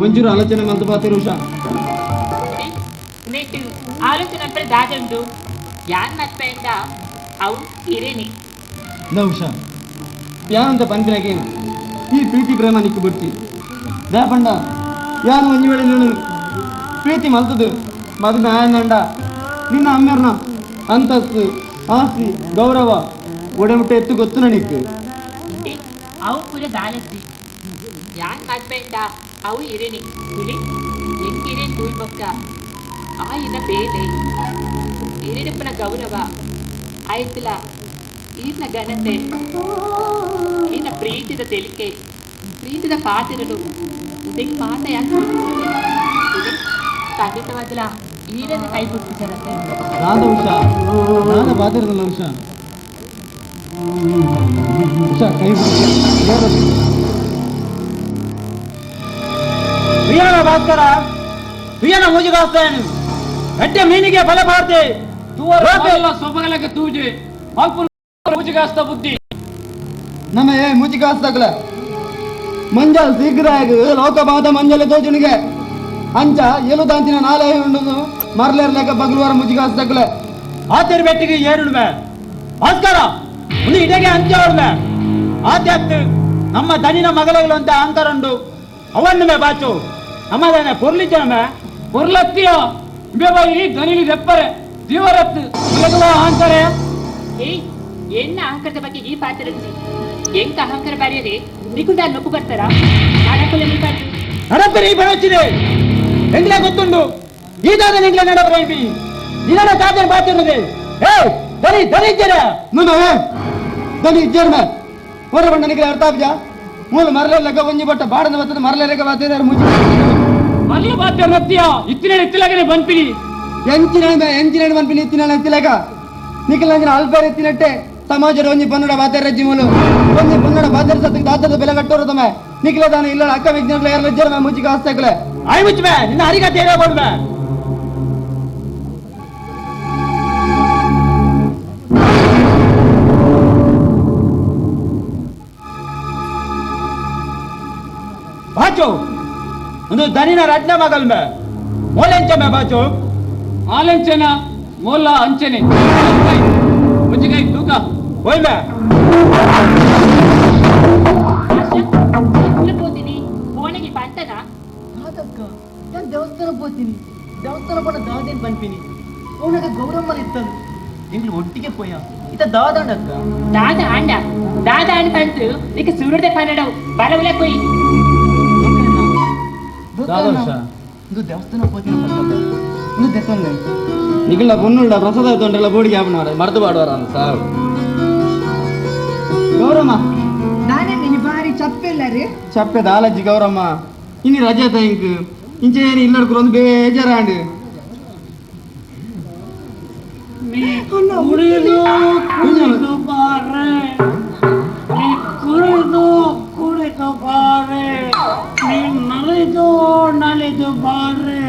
ಒಂಚೂರು ಆಲೋಚನೆ ಮಲ್ತು ಪಾತೆರ ಉಷಾ. ನೆಟ್ಟು ಆಲೋಚನೆ ಅನ್ಪರೆ ದಾದ ಉಂಟು ಯಾನ್ ಮತ್ಪೆಂದ ಅವು ಇರೇನಿ. The Usha ಯಾನಂತ ಪಂಪಿನಕೇನು ಈ ಪ್ರೀತಿ ಪ್ರೇಮ ನಿಕ್ಕು ಬಿಡ್ತಿ ದಾಪಂಡ ಯಾನು ಒಂಜಿ ವೇಳೆ ನೀನು ಪ್ರೀತಿ ಮಲ್ತದು ಮದುವೆ ಆಯನಂಡ ನಿನ್ನ ಅಮ್ಮೆರ್ನ ಅಂತಸ್ತು ಆಸ್ತಿ ಗೌರವ ಒಡೆಮುಟ್ಟೆ ಎತ್ತು ಗೊತ್ತು ನನಗೆ. ಅವು ಪೂರ ದಾಲತ್ತಿ ಯಾನ್ ಮದ್ಮೆಂಡ ಅವು ಇರೇನಿ ಹುಲಿ ಎಂಕಿರೇ ತೂಯ್ ಬೊಕ್ಕ ಆ ಇನ ಬೇಲೆ ಇರೇನಪ್ಪನ ಗೌರವ ಆಯ್ತಲ ಈರ್ನ ಘನತೆ ಈನ ಪ್ರೀತಿದ ತೆಲಿಕೆ ಪ್ರೀತಿದ ಪಾತಿರಲು ಉದಕ್ಕೆ ಮಾತ ಯಾಕೆ ಖಂಡಿತವಾದಲ ಈರನ್ನ ಕೈ ಬಿಡ್ತಿದ್ದಾರಂತೆ. ದಾದ ಉಷಾ ದಾದ ಪಾತಿರದಲ್ಲ ಉಷಾ ಉಷಾ ಕೈ ಬಿಡು. ತುಯ್ಯನ ಭಾಸ್ಕರ ತುಯ್ಯನ ಮೂಜಿಗಾಸ್ತಾನು ಗಡ್ಡೆ ಮೀನಿಗೆ ಬಲ ಬಾರ್ದೆ ಸೊಬಗಲಕ್ಕೆ ತೂಜೆ ಮೂಜಿಗಾಸ್ತ ಬುದ್ಧಿ ನಮ್ಮ ಏ ಮೂಜಿಗಾಸ್ತಗಳ ಮಂಜಲ್ ಶೀಘ್ರಾಗ ಲೋಕಬಾಧ ಮಂಜಲ ತೋಜುನಿಗೆ ಅಂಚ ಏಳು ದಾಂತಿನ ನಾಲೆ ಉಂಡು ಮರ್ಲೇರ್ಲೆಕ್ಕ ಬಗ್ಲುವಾರ ಮುಜಿಗಾಸ್ತಗಳ ಆತೇರು ಬೆಟ್ಟಿಗೆ ಏರುಳುವೆ ಭಾಸ್ಕರ ಒಂದು ಇಡೆಗೆ ಅಂಚೆ ಹೊಡ್ಮೆ ಆತ್ಯಾತ್ ನಮ್ಮ ದನಿನ ಮಗಲಗಳು ಅಂತ ಅಹಂಕಾರುಂಡು ಅವನ್ನುಮೆ ಬಾಚು ನಮ್ಮದನೆ ಪೊರ್ಲಿಚನಮೆ ಪೊರ್ಲತ್ತಿಯ ಇಂಬೆ ದನಿಲಿ ದೆಪ್ಪರೆ ಜೀವರತ್ತು ಅಹಂಕಾರ. ಏಯ್ ಎನ್ನ ಅಹಂಕಾರದ ಬಗ್ಗೆ ಈ ಪಾತ್ರರಿಸಿ ಎಂತ ಅಹಂಕಾರ ಬಾರಿಯದೆ ನಿಕುಂದ ನೊಪ್ಪು ಬರ್ತಾರಾ ನಾಡಕುಲ ನಿಲ್ಬಾರ್ದು ನಡಪರಿ ಬರಚಿದೆ ಎಂಗ್ಲೇ ಗೊತ್ತುಂಡು ಈದಾದ ನಿಂಗ್ಲೆ ನಡಪರಿ ನಿನ್ನ ತಾತನ ಬಾತಿರುದೆ ಏ ದನಿ ದನಿ ಇದ್ದೀರ ನುನ ದನಿ ಇದ್ದೀರ ಮೇ ಹೊರ ಬಂಡ ನಿಗ್ರೆ ಅರ್ಥ ಆಬ್ಜಾ ಮೂಲ ಮರಲೆ ಲೆಕ್ಕ ಒಂಜಿ ಬಟ್ಟ ಬಾಡದ ಬತ್ತದ ಮರಲೆ ಲೆಕ್ಕ ಬಾತಿದಾರ ಮುಜಿ ಮರಲೆ ಬಾತ್ಯ ನತ್ತಿಯ ಇತ್ತಿನ ಇತ್ತಿಲಾಗನೆ ಬಂಪಿನಿ ಎಂಚಿನ ಎಂಚಿನ ಬಂಪಿನಿ ಇತ್ತಿನ ಇತ್ತಿಲಾಗ ನಿಖಿಲ ಅಲ್ಪೇರ್ ಎತ್ತಿನಟ್ಟೆ ಸಮಾಜದ ಒಂಜಿ ಪನ್ನಡ ಬಾತೆರ ರಜ್ಜಿ ಮೂಲು ಒಂಜಿ ಪನ್ನಡ ಬಾತೆರ ಸತ್ತಿಗೆ ದಾತದ ಬೆಲೆ ಕಟ್ಟೋರು ತಮ್ಮ ನಿಖಿಲ ದಾನ ಇಲ್ಲ ಅಕ್ಕ ವಿಜ್ಞಾನ ಯಾರು ಲಜ್ಜರ ಮೇ ಮುಜಿಗೆ ಆಸ್ತಕಲೆ ಆಯ್ ಮುಚ್ಚ ಮೇ ನಿನ್ನ ಹರಿಗ ತೇರ ಬೋಡ್ ಮೇ ಬಾಚು ಒಂದು ದನಿನ ರಡ್ನ ಮಗಲ್ ಮೇ ಮೋಲೆಂಚ ಮೇ ಬಾಚು ಆಲೆಂಚನ ಮೋಲ ಅಂಚನೆ ಮುಜ್ಜಿಗಾಯಿ ತೂಕ ಓಯ್ ಮೇ ಪೋತೀನಿ ಫೋನಿಗೆ ಬಂತನಾ ದಾದಕ್ಕ ನಾನು ದೇವಸ್ಥಾನ ಪೋತೀನಿ ದೇವಸ್ಥಾನ ಪೋಣ ದಾದೇನ್ ಪನ್ಪಿನಿ ಅವನಾಗ ಗೌರಮ್ಮನ ಇತ್ತನು ಎಂಗ್ಲು ಒಟ್ಟಿಗೆ ಪೋಯ ಇತ ದಾದಾಂಡಕ್ಕ ದಾದ ಆಂಡ ದಾದ ಆಂಡ ಬಂತು ನಿಕ ಸೂರ್ಯದ ಪನ್ನಡವು ಬಲವುಲ ಕೊಯ್ ಇದು ದೇವಸ್ಥಾನ ಪೋತೀನಿ ಇದು ದೇವಸ್ಥಾನ ನಿಖಿಲ ಪೊನ್ನುಳ್ಳ ಪ್ರಸಾದ ತೊಂಡ್ರೆಲ್ಲ ಬೋಡಿಗೆ ಹಾಪುನ ಮರ್ದು ಪಾಡುವಾರ ಸಾವು ಗೌರಮ್ಮ ನಾನೇ ನಿನ್ನ ಬಾರಿ ಚಪ್ಪೆಲ್ಲ ರೀ ಚಪ್ಪೆ ದಾಲಜ್ಜಿ ಗೌರಮ್ಮ ಇನ್ನು ರಜೆ ಇಂಕ್ ಇಂಚೆ ಏನು ಇಲ್ಲಡ್ಕುರು ಒಂದು ಬೇಜಾರಾಂಡು ಕುಡಿದು ಕುಡಿದು ಬಾರೆ ನೀ ಕುಡಿದು ಕುಡಿದು ಬಾರೆ ನೀ ನಲಿದು ನಲಿದು ಬಾರೆ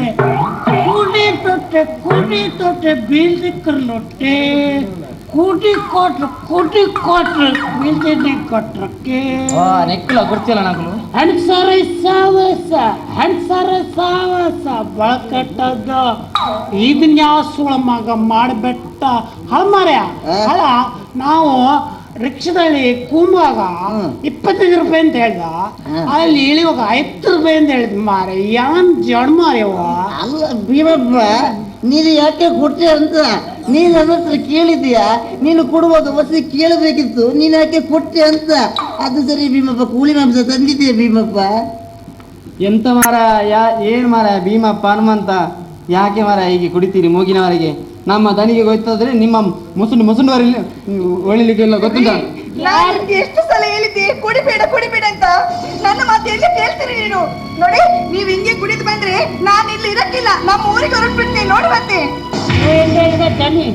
ಕುಡಿ ತೊಟ್ಟೆ ಕುಡಿ ತೊಟ್ಟೆ ಬೀಳ್ದಿಕ್ಕರ್ಲೊಟ್ಟೆ ಕೂಟಿ ಕೊಟ್ರು ಕೂಟಿ ಕೊಟ್ರು ಬೀಳ್ದಿದ್ದೆ ಕೊಟ್ರಕ್ಕೆ ನೆಕ್ಕಲ ಕುರ್ಚಿಲ್ಲ ನಾಕುಲು ಹಣ್ಸರ ಸಾವಸ ಹಣ್ಸರ ಸಾವಸ ಬಳಕಟ್ಟದ ಇದನ್ನ ಯಾವ ಸುಳ ಮಗ ಮಾಡಬೆಟ್ಟ ಹಳಮಾರ್ಯ ಹಳ ನಾವು ರಿಕ್ಷಾದಲ್ಲಿ ಕೂಮಾಗ 25 ರೂಪಾಯಿ ಅಂತ ಹೇಳ್ದ, ಅಲ್ಲಿ ಇಳಿಯುವಾಗ 50 ರೂಪಾಯಿ ಅಂತ ಹೇಳಿದ್ ಮಾರೆ. ಯಾನ್ ಜಡ್ ಮಾರ್ಯವ. ಅಲ್ಲ ಭೀಮಪ್ಪ, ನೀನು ಯಾಕೆ ಕೊಟ್ಟೆ ಅಂತ ನೀನು ನನ್ನ ಹತ್ರ ಕೇಳಿದೀಯಾ? ನೀನು ಕೊಡುವಾಗ ಬಸ್ ಕೇಳಬೇಕಿತ್ತು, ನೀನು ಯಾಕೆ ಕೊಟ್ಟೆ ಅಂತ. ಅದು ಸರಿ ಭೀಮಪ್ಪ, ಕೂಲಿ ಮಾಂಸ ತಂದಿದ್ದೀಯ ಭೀಮಪ್ಪ? ಎಂತ ಮಾರ ಯಾ ಏನು ಮಾರ ಭೀಮಪ್ಪ ಹನುಮಂತ, ಯಾಕೆ ಮಾರ ಹೀಗೆ ಕುಡಿತೀರಿ ಮೂಗಿನವರೆಗೆ? ನಮ್ಮ ದನಿಗೆ ಗೊತ್ತಾದ್ರೆ ನಿಮ್ಮ ಮುಸುಂಡು ಮುಸುಂಡು ಒಳಿಲಿಕ್ಕೆಲ್ಲ ಗೊತ್ತುಂಟ? ನಾನು ನಿಮ್ಗೆ ಎಷ್ಟು ಸಲ ಹೇಳಿದ್ದೆ ಕುಡಿಬೇಡ ಕುಡಿಬೇಡ ಅಂತ, ನನ್ನ ಮಾತು ಎಲ್ಲಿ ಕೇಳ್ತೀರಿ ನೀನು? ನೋಡಿ, ನೀವ್ ಹಿಂಗೆ ಕುಡಿದು ಬಂದ್ರೆ ನಾನು ಇಲ್ಲಿ ಇರಕ್ಕಿಲ್ಲ, ನಮ್ಮ ಊರಿಗೆ ಹೊರಟ್ಬಿಡ್ತೀನಿ ನೋಡಿ. ಮತ್ತೆ ದನಿ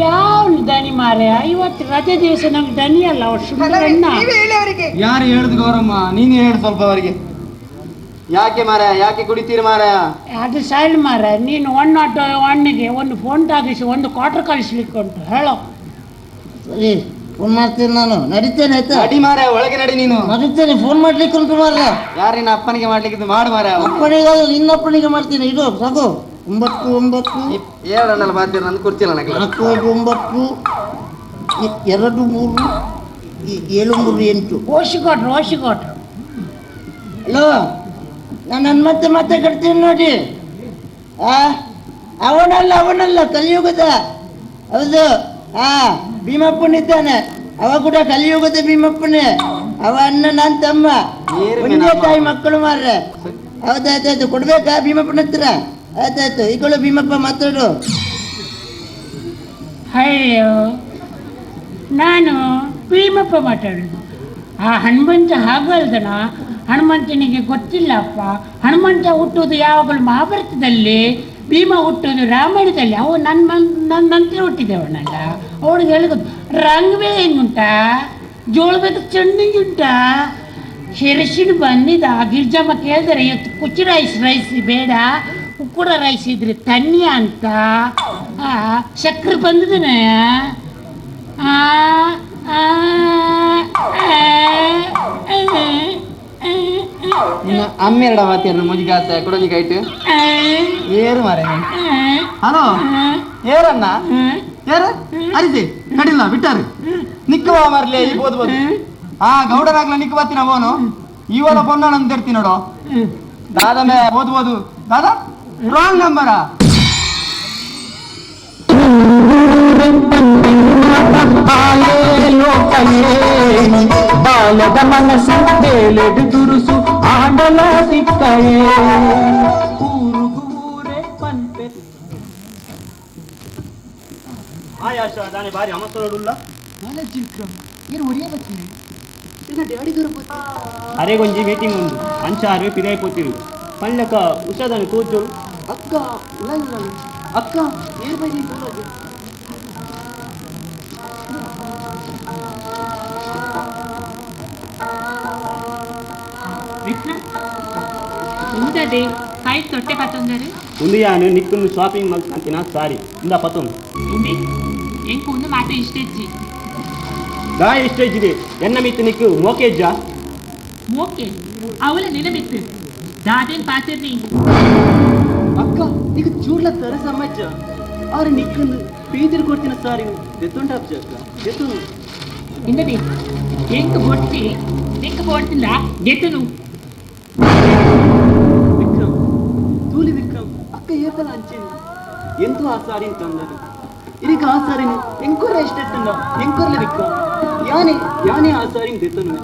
ಯಾವ ದನಿ ಮಾರ್ಯ, ಇವತ್ತು ರಜೆ ದಿವಸ ನಮ್ಗೆ ದನಿ ಅಲ್ಲ ಸುಮ್ಮನೆ. ನೀವೇ ಹೇಳಿ ಅವರಿಗೆ. ಯಾರು ಹೇಳುದು ಗೌರಮ್ಮ, ನೀನು ಹೇಳು ಸ್ವಲ್ಪ ಅವರಿಗೆ. ಯಾಕೆ ಮಾರ ಯಾಕೆ ಕುಡಿತೀರಿ ಮಾರ? ಅದು ಸೈಲ್ ಮಾರ, ನೀನು 101ಗೆ ಒಂದು ಫೋನ್ ತಾಗಿಸಿ ಒಂದು ಕ್ವಾರ್ಟರ್ ಕಳಿಸ್ಲಿಕ್ಕೆ ಉಂಟು ಹೇಳೋ. ಸರಿ, ಫೋನ್ ಮಾಡ್ತೇನೆ ನಾನು, ನಡೀತೇನೆ ಆಯ್ತಾ? ನಡಿ ಮಾರ, ಒಳಗೆ ನಡಿ ನೀನು. ನಡೀತೇನೆ, ಫೋನ್ ಮಾಡ್ಲಿಕ್ಕೆ ಉಂಟು ಮಾರ. ಯಾರು ನಿನ್ನ ಅಪ್ಪನಿಗೆ ಮಾಡ್ಲಿಕ್ಕೆ ಮಾಡು ಮಾರ. ಅಪ್ಪನಿಗೆ ನಿನ್ನಪ್ಪನಿಗೆ ಮಾಡ್ತೀನಿ. ಇದು ಸಾಕು. 9 9 7 ಬಾತ್ತೀರ ನಂದು ಕುರ್ಚಿಲ್ಲ ನನಗೆ. 4 9 2 3 7 3 8. ಓಶಿ ಕೊಟ್ರು ಓಶಿ ಕೊಟ್ರು. ಹಲೋ, ನಾನು ನನ್ನ ಮತ್ತೆ ಮತ್ತೆ ಕಟ್ತೀನಿ ನೋಡಿ. ಅವನಲ್ಲ ಅವನಲ್ಲ, ಕಲಿಯುಗದ. ಹೌದು, ಭೀಮಪ್ಪನಿದ್ದಾನೆ, ಅವ ಕೂಡ ಕಲಿಯುಗದ ಭೀಮಪ್ಪನೇ. ಅವ ಅಣ್ಣ, ನಾನು ತಮ್ಮ, ಒಂದೇ ತಾಯಿ ಮಕ್ಕಳು ಮಾರ್ರೆ. ಹೌದಾಯ್ತಾಯ್ತು, ಕೊಡ್ಬೇಕಾ ಭೀಮಪ್ಪನ ಹತ್ರ? ಆಯ್ತಾಯ್ತು, ಈಗಳು ಭೀಮಪ್ಪ ಮಾತಾಡು. ಅಯ್ಯೋ, ನಾನು ಭೀಮಪ್ಪ ಮಾತಾಡೋದು. ಆ ಹನುಮಂತ ಹಾಗಲ್ದನ, ಹನುಮಂತನಿಗೆ ಗೊತ್ತಿಲ್ಲಪ್ಪ. ಹನುಮಂತ ಹುಟ್ಟುವುದು ಯಾವಾಗಲೂ ಮಹಾಭಾರತದಲ್ಲಿ, ಭೀಮ ಹುಟ್ಟುವುದು ರಾಮಾಯಣದಲ್ಲಿ. ಅವು ನನ್ನ ನನ್ನ ನಂತರ ಹುಟ್ಟಿದವನಲ್ಲ, ಅವಳಿಗೆ ಹೇಳೋದು ರಂಗ್ವೇ ಹೆಂಗುಂಟಾ, ಜೋಳದ ಚೆಂಡಿಂಗುಂಟಾ. ಶಿರಸಿನ ಬಂದಿದ್ದ ಗಿರ್ಜಮ್ಮ ಕೇಳಿದರೆ ಇವತ್ತು ಕುಚ್ಚು ರೈಸ್ ರೈಸ್ ಬೇಡ, ಕುಕ್ಕುಡ ರೈಸ್ ಇದ್ರೆ ತನ್ನಿ ಅಂತ. ಸಕ್ಕರೆ ಬಂದಿದ್ದೇನೆ. ನಿನ್ನ ಅಮ್ಮೆರಡ ಮಾತಿಯನ್ನು ಮುಜಿಗಾಸ ಕೊಡಲಿಕ್ಕೆ ಏರು ಮಾರೆ. ಹಲೋ ಏರನ್ನ ಏರು ಅರಿಸಿ ಕಡಿಲ್ಲ ಬಿಟ್ಟಾರು ನಿಕ್ಕುವ ಮಾರ್ಲೆ ಈ ಬೋದು ಬೋದು. ಆ ಗೌಡರಾಗ್ಲ ನಿಕ್ಕು ಬತ್ತಿನ ಬೋನು ಇವನ ಪೊನ್ನ ನಂದಿರ್ತಿ ನೋಡು. ದಾದ ಮೇ ಓದು ಓದು ದಾದಾ ರಾಂಗ್ ನಂಬರಾ. ಬಾಲದ ಮನಸ್ಸು ಬೇಲೆಡು ದುರುಸು ಆಂಡಲ ಸಿಕ್ಕಯೇ ಊರುಗು ಊರೇ ಪನ್ಪೆ. ಆಯಾಶ ದಾನೆ ಬಾರಿ ಅಮಸರೋಡುಲ್ಲ. ಅರೆ ಗೊಂಜಿ ಮೀಟಿಂಗ್ ಉಂಡು ಅಂಚಾರು ಪಿದಾಯಿ ಪೋತಿರು ಪಲ್ಲಕ ಉಷಾದನು ತೋಜು. ಅಕ್ಕ ಉಳಾಯಿ ಅಕ್ಕ ಏರ್ ಬೈ ತೋಜು. ವಿಕ್ರಮ್ ಉಂದದೆ ಕೈ ತೊಟ್ಟೆ ಪತ್ತೊಂದರೆ ಒಂದು ಯಾನು ನಿಕ್ಕನ್ನು ಶಾಪಿಂಗ್ ಮಲ್ಕಂತಿನ ಸಾರಿ ಇಂದ ಪತ್ತೊಂದು ಇಂದಿ ಎಂಕು ಒಂದು ಮಾತು ಇಷ್ಟೆಜ್ಜಿ ದಾ ಇಷ್ಟೆಜ್ಜಿದೆ ಎನ್ನ ಮಿತ್ತು ನಿಕ್ಕು ಮೋಕೆಜ್ಜ ಮೋಕೆ ಅವಳ ನಿಲಮಿತ್ತು ದಾದೇನ್ ಪಾತಿರ್ನಿ. ಅಕ್ಕ ನಿಕ್ಕು ಚೂಡ್ಲ ತರ ಸಮಾಜ ಆರು ನಿಕ್ಕನ್ನು ಪೀದಿರ್ ಕೊಡ್ತಿನ ಸಾರಿ ದೆತ್ತುಂಟಾಪ್ಜ ಅಕ್ಕ ದೆತ್ತು. ಇಂದದಿ ಎಂಕು ಬೊಡ್ಚಿ ನಿಂಕು ಬೋಡ್ತಿಲ್ಲ ಗೆತ್ತನು. ವಿಕ್ರಮ್ ತೂಲಿ ವಿಕ್ರಮ್ ಅಕ್ಕ ಏಪಲ ಅಂಚೇನು ಎಂತೂ ಆ ಸಾರಿನ ತಂದರು ಇದೀಗ ಆ ಸಾರಿನ ಎಂಕೊರ ಎಷ್ಟೆತ್ತಂದ ಎಂಕೊರ್ಲೆ ವಿಕ್ರಮ್ ಯಾನೆ ಯಾನೇ ಆ ಸಾರಿನ ದೆತ್ತನು.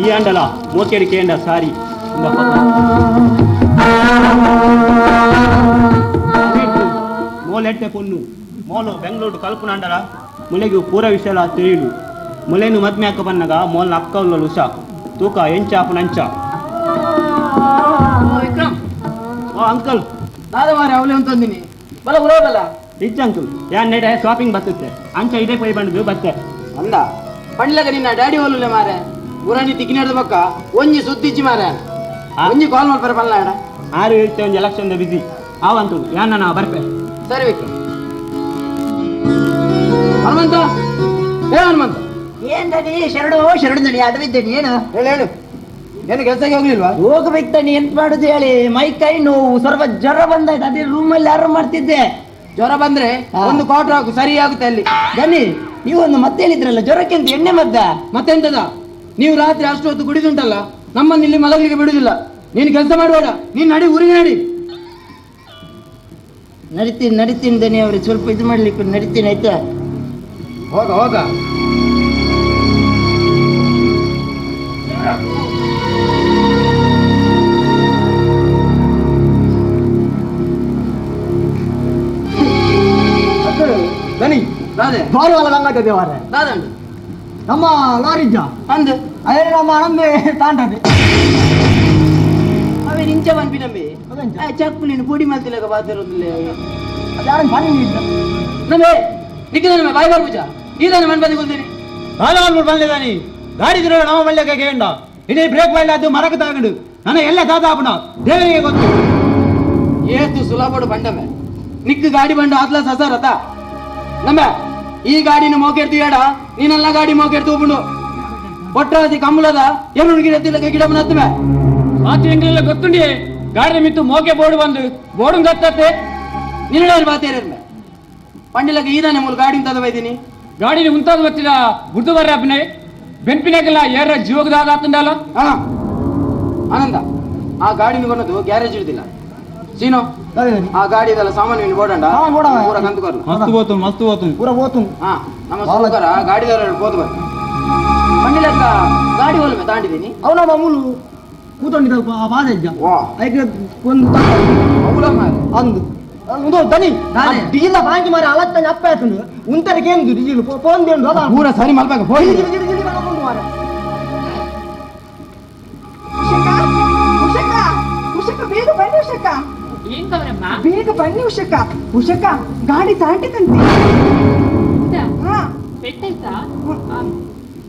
ಈ ಅಂಡಲ ಮೋಕೆಡಿ ಕೇಂಡ ಸಾರಿ ಇಂದ ಮೋಲೆಟ್ಟೆ ಪೊನ್ನು ಮೋಲು ಬೆಂಗಳೂರು ಕಲ್ಪುನಂಡಲ ಮುಲೆಗು ಪೂರ ವಿಷಯ ತಿಳಿಯಲು ಮುಲೆನು ಮದ್ಮೆ ಅಕ್ಕ ಬನ್ನಗ ಮೋಲ್ನ ಅಕ್ಕ ಉಲ್ಲಲು ಉಷಾ ತೂಕ ಎಂಚಾಪು ನಂಚ. ವಿಕ್ರಮ್ ಓ ಅಂಕಲ್ ದಾದ ಮಾರೆ ಅವಲೇ ಅಂತಂದಿನಿ ಬಲ ಉರೋಬಲ್ಲ ಇಜ್ಜ ಅಂಕಲ್ ಯಾನ್ ನೆಡೆ ಶಾಪಿಂಗ್ ಬರ್ತುತ್ತೆ ಅಂಚ ಇದೇ ಪೈ ಬಂದು ಬತ್ತೆ ಅಂದ ಪಂಡ್ಲಗ ನಿನ್ನ ಡ್ಯಾಡಿ ಹೋಲುಲೆ ಮಾರೆ ಊರಾಣಿ ತಿಕ್ಕಿನಾಡ್ದ ಪಕ್ಕ ಒಂಜಿ ಸುದ್ದಿಜ್ಜಿ ಮಾರೆ ಒಂಜಿ ಕಾಲ್ ಮಾಡ್ತಾರೆ ಪಲ್ಲಾಡ ಆರು ಹೇಳ್ತೆ ಒಂಜಿ ಎಲೆಕ್ಷನ್ ಬಿಸಿ ಆವಂತು ಯಾನ್ ನಾನು ಬರ್ಪೆ. ಸರಿ ವಿಕ್ರಮ್. ಹನುಮಂತ ಏ ಹನುಮಂತ ಏನ್ ದಣಿ ಶರಣು ಶರಣು ದಣಿ ಅಡವಿದ್ದೇನೆ ಏನು ಹೇಳು ಹೇಳು ಏನು ಕೆಲಸಕ್ಕೆ ಹೋಗ್ಲಿಲ್ವಾ? ಹೋಗ್ಬೇಕು ದಣಿ, ಎಂತ ಮಾಡುದು ಹೇಳಿ, ಮೈ ಕೈ ನೋವು ಸ್ವಲ್ಪ ಜ್ವರ ಬಂದಾಯ್ತು, ಅದೇ ರೂಮಲ್ಲಿ ಆರಾಮ್ ಮಾಡ್ತಿದ್ದೆ. ಜ್ವರ ಬಂದ್ರೆ ಒಂದು ಕ್ವಾರ್ಟರ್ ಹಾಕು ಸರಿ ಆಗುತ್ತೆ ಅಲ್ಲಿ. ದಣಿ ನೀವು ಒಂದು ಮತ್ತೆ ಹೇಳಿದ್ರಲ್ಲ ಜ್ವರಕ್ಕೆ ಅಂತ ಎಣ್ಣೆ ಮದ್ದ ಮತ್ತೆಂತದ ನೀವು ರಾತ್ರಿ ಅಷ್ಟು ಹೊತ್ತು ಕುಡಿದುಂಟಲ್ಲ, ನಮ್ಮನ್ನು ಇಲ್ಲಿ ಮಲಗಲಿಕ್ಕೆ ಬಿಡುದಿಲ್ಲ. ನೀನು ಕೆಲಸ ಮಾಡಬೇಡ, ನೀನು ನಡಿ ಊರಿಗೆ ನಡಿ. ನಡಿತೀನಿ ನಡಿತೀನಿ ದಣಿ ಅವ್ರಿಗೆ ಸ್ವಲ್ಪ ಇದು ಮಾಡ್ಲಿಕ್ಕೆ ನಡಿತೀನಿ ಆಯ್ತಾ? ಹೋಗ ಹೋಗ. ದಣಿ ದಾದೆ ಬಾರಿ ವಾಲ ಗಂಗಾಟ ದೇವಾರೆ ದಾದಂಡು ನಮ್ಮ ಲಾರಿಜ್ಜ ಅಂದು ಅದೇ ನಮ್ಮ ನಮ್ಮೆ ತಾಂಡದೆ ಅವೇ ನಿಂಚ ಪನ್ಪಿ ನಂಬಿ ಚಕ್ಕುಲಿನ ಪುಡಿ ಮಲ್ತಿಲಕ ಬಾತಿರೋದಿಲ್ಲ ಯಾರನ್ನ ಬನ್ನಿ ನಮ್ಮೆ ನಿಕ್ಕಿದ ನಮ್ಮ ಬಾಯಿ ಬರ್ಪುಜ ಈದಾನೆ ಮನ್ಪದಿ ಕೊಲ್ತೀನಿ ನಾಲ್ಕು ಬಂದಿದ್ದಾನೆ ಗಾಡಿ ತಿರುಗ ನಮ್ಮ ಮಲ್ಯಕ್ಕೆ ಕೇಂಡ ಇಡೀ ಬ್ರೇಕ್ ಬೈಲ ಅದು ಮರಕ್ಕೆ ತಾಗಂಡು ನನ್ನ ಎಲ್ಲ ದಾದಾಪುನ ದೇವರಿಗೆ ಗೊತ್ತು. ಏತು ಸುಲಭಡು ಬಂಡಮೆ ನಿಕ್ಕು ಗಾಡಿ ಬಂಡು ಆತ್ಲ ಸಸರತ ನಮ್ಮ ಈ ಗಾಡಿನ ಮೋಕೆಡ್ತು ಏಡ ನೀನೆಲ್ಲ ಗಾಡಿ ಮೋಕೆಡ್ತು ಉಬ್ಬುಂಡು ಒಟ್ಟಾದಿ ಕಮ್ಮಲದ ಏನು ಗಿಡ ತಿಲ್ಲಕ ಗಿಡ ನತ್ತುಮೆ ಮಾತು ಎಂಗ್ಲೆಲ್ಲ ಗೊತ್ತುಂಡಿ ಗಾಡಿ ಮಿತ್ತು ಮೋಕೆ ಬೋರ್ಡ್ ಬಂದು ಬೋರ್ಡ್ ದತ್ತತೆ ನಿನ್ನ ಬಾತೇರಮೆ ಪಂಡಿಲಕ ಈದಾನೆ ಮೂಲ ಗಾಡಿ ತದ ಬೈದಿನಿ ಗಾಡಿని ఉంತಾದ వచ్చిన గుర్తు ಬರ್ರ ಅಭಿನಯ್ ಬೆನ್ಪಿನಾಗೆಲ್ಲ ಏರ ಜೀವಗದಾದ ಆತಂಡಲ್ಲ. ಹಾ ಆನಂದ ಆ ಗಾಡಿನ ಕೊನ್ನದು ಗ್ಯಾರೇಜ್ ಹಿಡ್ದಿಲ್ಲ ಸೀನೋ ಆ ಗಾಡಿ ಇದೆಲ್ಲ ಸಾಮಾನ್ಯ ಬೋಡಂಡ ಪೂರ ಕಂತುಕೊರ್ಲ ಮಸ್ತ್ ಹೋತು ಮಸ್ತ್ ಹೋತು ಪೂರ ಹೋತು. ಹಾ ನಮ್ಮ ಸೂಕರ ಗಾಡಿದವರು ಹೋದು ಬರ್ ಪಂಡಿಲಕ್ಕ ಗಾಡಿ ಹೋಲ್ಮೆ ತಾಂಡಿದ್ದೀನಿ ಅವನ ಮಾಮೂಲು ಕೂತೊಂಡಿದ್ದ ಆ ಬಾದೆಜ್ಜ ವಾ ಐಕೆ ಒಂದು ಅವಳ ಮಾರೆ ಅಂದು ಒಂದು ದನಿ ದಾನೆ. ಡೀಲ ಬಾಂಕಿ ಮಾರಿ ಅಲತ್ತನೆ ಅಪ್ಪ ಆಯ್ತು ಉಂತರಕ್ಕೆ ಏನು ಡೀಲು ಫೋನ್ ದೇನು ಪೂರ ಸರಿ ಮಲ್ಪಾಗ ಹೋಗಿ ಮಾರೆ. ಉಷಕ ಉಷಕ ಉಷಕ ಬೇಗ ಬನ್ನಿ ಉಷಕ. ಏನ್ ಗೌರಮ್ಮ ಬೇಗ ಬನ್ನಿ ಉಷಕ. ಉಷಕ ಗಾಡಿ ತಾಂಟಿತಂತೆ. ಹೌದಾ? ಹಾ ಪೆಟ್ಟಾಯ್ತಾ?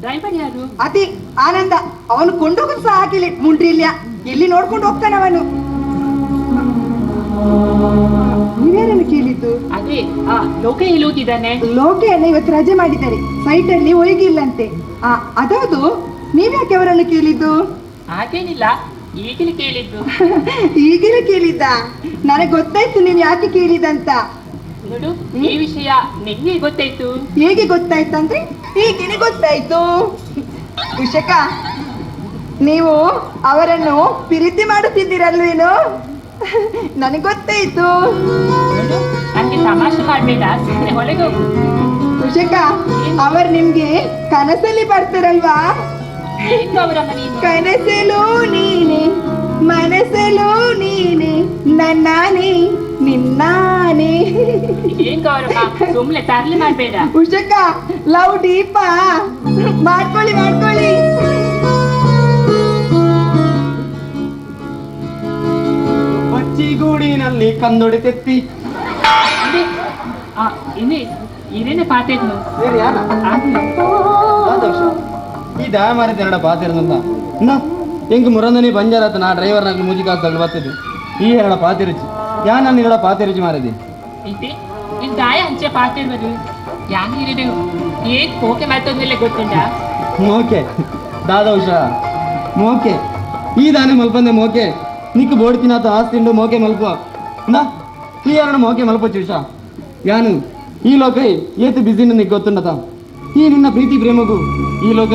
ಡ್ರೈವರ್ ಯಾರು? ಅತಿ ಆನಂದ, ಅವನು ಕೊಂಡೋಗಲು ಸಹ ಹಾಕಿಲ್ಲ ಮುಂಡ್ರಿ ಇಲ್ಲ, ಎಲ್ಲಿ ನೋಡ್ಕೊಂಡು ಹೋಗ್ತಾನ ಅವನು. ನೀವೇನನ್ನು ಕೇಳಿದ್ದು? ಅದೇ ಆ ಲೋಕ ಎಲ್ಲಿ ಹೋಗಿದ್ದಾನೆ? ಲೋಕೆಯನ್ನ ಇವತ್ತು ರಜೆ ಮಾಡಿದ್ದಾರೆ, ಸೈಟ್ ಅಲ್ಲಿ ಒಯ್ಗಿಲ್ಲಂತೆ. ಅದೌದು, ನೀವ್ಯಾಕೆ ಅವರನ್ನು ಕೇಳಿದ್ದು? ಹಾಗೇನಿಲ್ಲ, ಈಗಲೇ ಕೇಳಿದ್ದು. ಈಗಲೇ ಕೇಳಿದ್ದ? ನನಗೆ ಗೊತ್ತಾಯ್ತು ನೀನ್ ಯಾಕೆ ಕೇಳಿದಂತ. ನೋಡು, ಈ ವಿಷಯ ನಿಂಗೆ ಗೊತ್ತಾಯ್ತು. ಹೇಗೆ ಗೊತ್ತಾಯ್ತಂದ್ರೆ ಈಗೇನೆ ಗೊತ್ತಾಯ್ತು. ಉಷಕ, ನೀವು ಅವರನ್ನು ಪ್ರೀತಿ ಮಾಡುತ್ತಿದ್ದೀರಲ್ವೇನು? ನನಗೆ ಗೊತ್ತಾಯ್ತು. ನನಗೆ ತಮಾಷೆ ಮಾಡ್ಬೇಡ, ಸುಮ್ಮನೆ ಹೊರಗೆ ಹೋಗು. ಉಷಕ, ಅವರು ನಿಮ್ಗೆ ಕನಸಲ್ಲಿ ಬರ್ತಾರಲ್ವಾ? ಕನಸಲು ನೀನೆ, ಮನಸಲು ನೀನೆ, ನನ್ನಾನೇ ನಿನ್ನಾನೇ. ಏನ್ ಗೌರಮ್ಮ, ಸುಮ್ನೆ ತರ್ಲೆ ಮಾಡ್ಬೇಡ. ಉಷಕ, ಲವ್ ದೀಪ ಮಾಡ್ಕೊಳ್ಳಿ ಮಾಡ್ಕೊಳ್ಳಿ. ಬಚ್ಚಿಗೂಡಿನಲ್ಲಿ ಕಂದೊಡೆ ತೆತ್ತಿ. ಇದೇನೆ ಪಾತೆದ್ನು ಈ ದಯ ಮಾರಿದ ಎರಡ ಪಾತಿರದಂತ ಎಂಕ್ ಮುರಂದನಿ ಬಂಜಾರತ ನಾ ಡ್ರೈವರ್ ನಾಗ ಮುಜಿಕಾಸ್ ತಗಲು ಬರ್ತದೆ. ಈ ಎರಡ ಪಾತಿರುಚಿ ಯಾ ನಾನು ಎರಡ ಪಾತಿರುಚಿ ಮಾರಿದೆ. ಇನ್ ದಾಯ ಅಂಚೆ ಪಾತಿರ್ಬೋದು ಯಾನ್ ಇರಿದು ಏನ್ ಕೋಕೆ ಮಾಡ್ತೋದ್ಮೇಲೆ ಗೊತ್ತುಂಟ? ಮೋಕೆ ದಾದ ಉಷಾ ಮೋಕೆ ಈ ದಾನೆ ಮಲ್ಪಂದೆ ಮೋಕೆ ನಿಕ್ ಬೋಡ್ತಿನಾತ ಆಸ್ತಿಂಡು ಮೋಕೆ ಮಲ್ಪ ನಾ ಈ ಎರಡು ಮೋಕೆ ಮಲ್ಪಚ್ಚು ಉಷಾ. ಯಾನು ಈ ಲೋಕ ಏತು ಬಿಸಿನ ನಿಕ್ ಗೊತ್ತುಂಡತ. ಈ ನಿನ್ನ ಪ್ರೀತಿ ಪ್ರೇಮಗೂ ಈ ಲೋಕ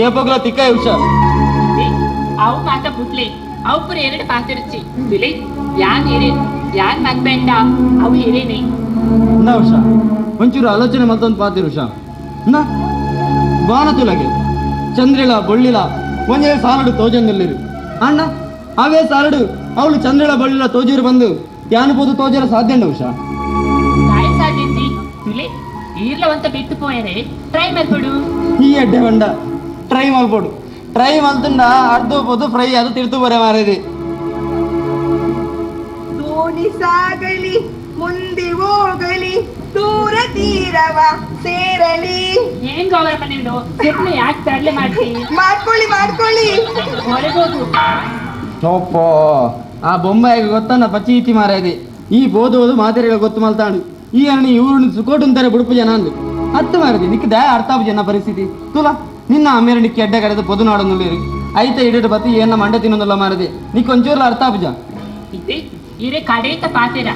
ಏ ಪೋಗ್ಲ ತಿಕ್ಕ ಉಷಾ. ಅವು ಮಾತ ಬುಟ್ಲೆ ಅವು ಪುರ ಎರಡು ಪಾತಿರುಚಿ ಬಿಲೆ ಯಾನ್ ಹಿರೇ ಯಾನ್ ಮಗ್ಬೇಂಡ ಅವು ಹಿರೇನೆ. ನಾ ಉಷಾ ಒಂಚೂರು ಆಲೋಚನೆ ಮತ್ತೊಂದು ಪಾತಿರು ಉಷಾ. ನಾ ಬಾಣ ತುಲಗೆ ಚಂದ್ರಿಲ ಬೊಳ್ಳಿಲ ಒಂದೇ ಸಾಲಡು ತೋಜಂದಿಲ್ಲಿರು ಅಣ್ಣ ಅವೇ ಸಾಲಡು ಅವಳು ಚಂದ್ರಿಲ ಬೊಳ್ಳಿಲ ತೋಜೂರು ಬಂದು ಯಾನು ಪೋದು ತೋಜರ ಸಾಧ್ಯ ಉಷಾ. ಸಾಧ್ಯಂತಿ ತುಲೆ ಈರ್ಲವಂತ ಬಿತ್ತು ಪೋಯರೆ ಟ್ರೈ ಮಾಡ್ಕೊಡು. ಈ ಅಡ್ಡೆ ಬಂಡ ಟ್ರೈ ಮಾಡ್ಕೊಡು. ಟ್ರೈ ಮಲ್ತುಂಡ ಅರ್ಧ ಪೋದು ಫ್ರೈ ಅದು ತಿರ್ತು ಬರೆ ಮಾರಿದೆ. ದೋಣಿ ಸಾಗಲಿ ಮುಂದೆ ಹೋಗಲಿ ದೂರ ತೀರವ ಸೇರಲಿ. ಏನ್ ಗೌರಮ್ಮ ನೀನು ಸುಮ್ಮನೆ ಯಾಕೆ ತರಲೆ ಮಾಡ್ತಿ? ಮಾಡ್ಕೊಳ್ಳಿ ಮಾಡ್ಕೊಳ್ಳಿ. ಹೊರಗೋಗು. ತೋಪೋ ಆ ಬೊಂಬಾಯಿಗೆ ಗೊತ್ತನ್ನ ಪಚೀತಿ ಮಾರಾದೆ. ಈ ಬೋದೋದು ಮಾತೆರೆಗಳ ಗೊತ್ತು ಮಲ್ತಾಂಡು ಈ ಅರಣಿ ಇವ್ರನ್ನ ಸುಕೋಟುಂತಾರೆ ಬುಡುಪು ಜನ ಅಂದು ಹತ್ತು ಮಾರದಿ ನಿಕ್ ದಯ ಅರ್ಥ ಜನ ಪರಿಸ್ಥಿತಿ ತುಲಾ ನಿನ್ನ ಅಮ್ಮೇರ ನಿಕ್ಕೆ ಎಡ್ಡೆ ಕಡೆದು ಪೊದು ನಾಡೊಂದುಲ್ಲೇರಿ ಐತ ಇಡಡು ಬತ್ತಿ ಏನ ಮಂಡೆ ತಿನ್ನೊಂದುಲ್ಲ ಮಾರದೆ ನಿಕ್ ಒಂಚೂರ್ಲ ಅರ್ಥ ಆಪುಜ. ಇತ್ತೆ ಇರೆ ಕಡೇತ ಪಾತೆರ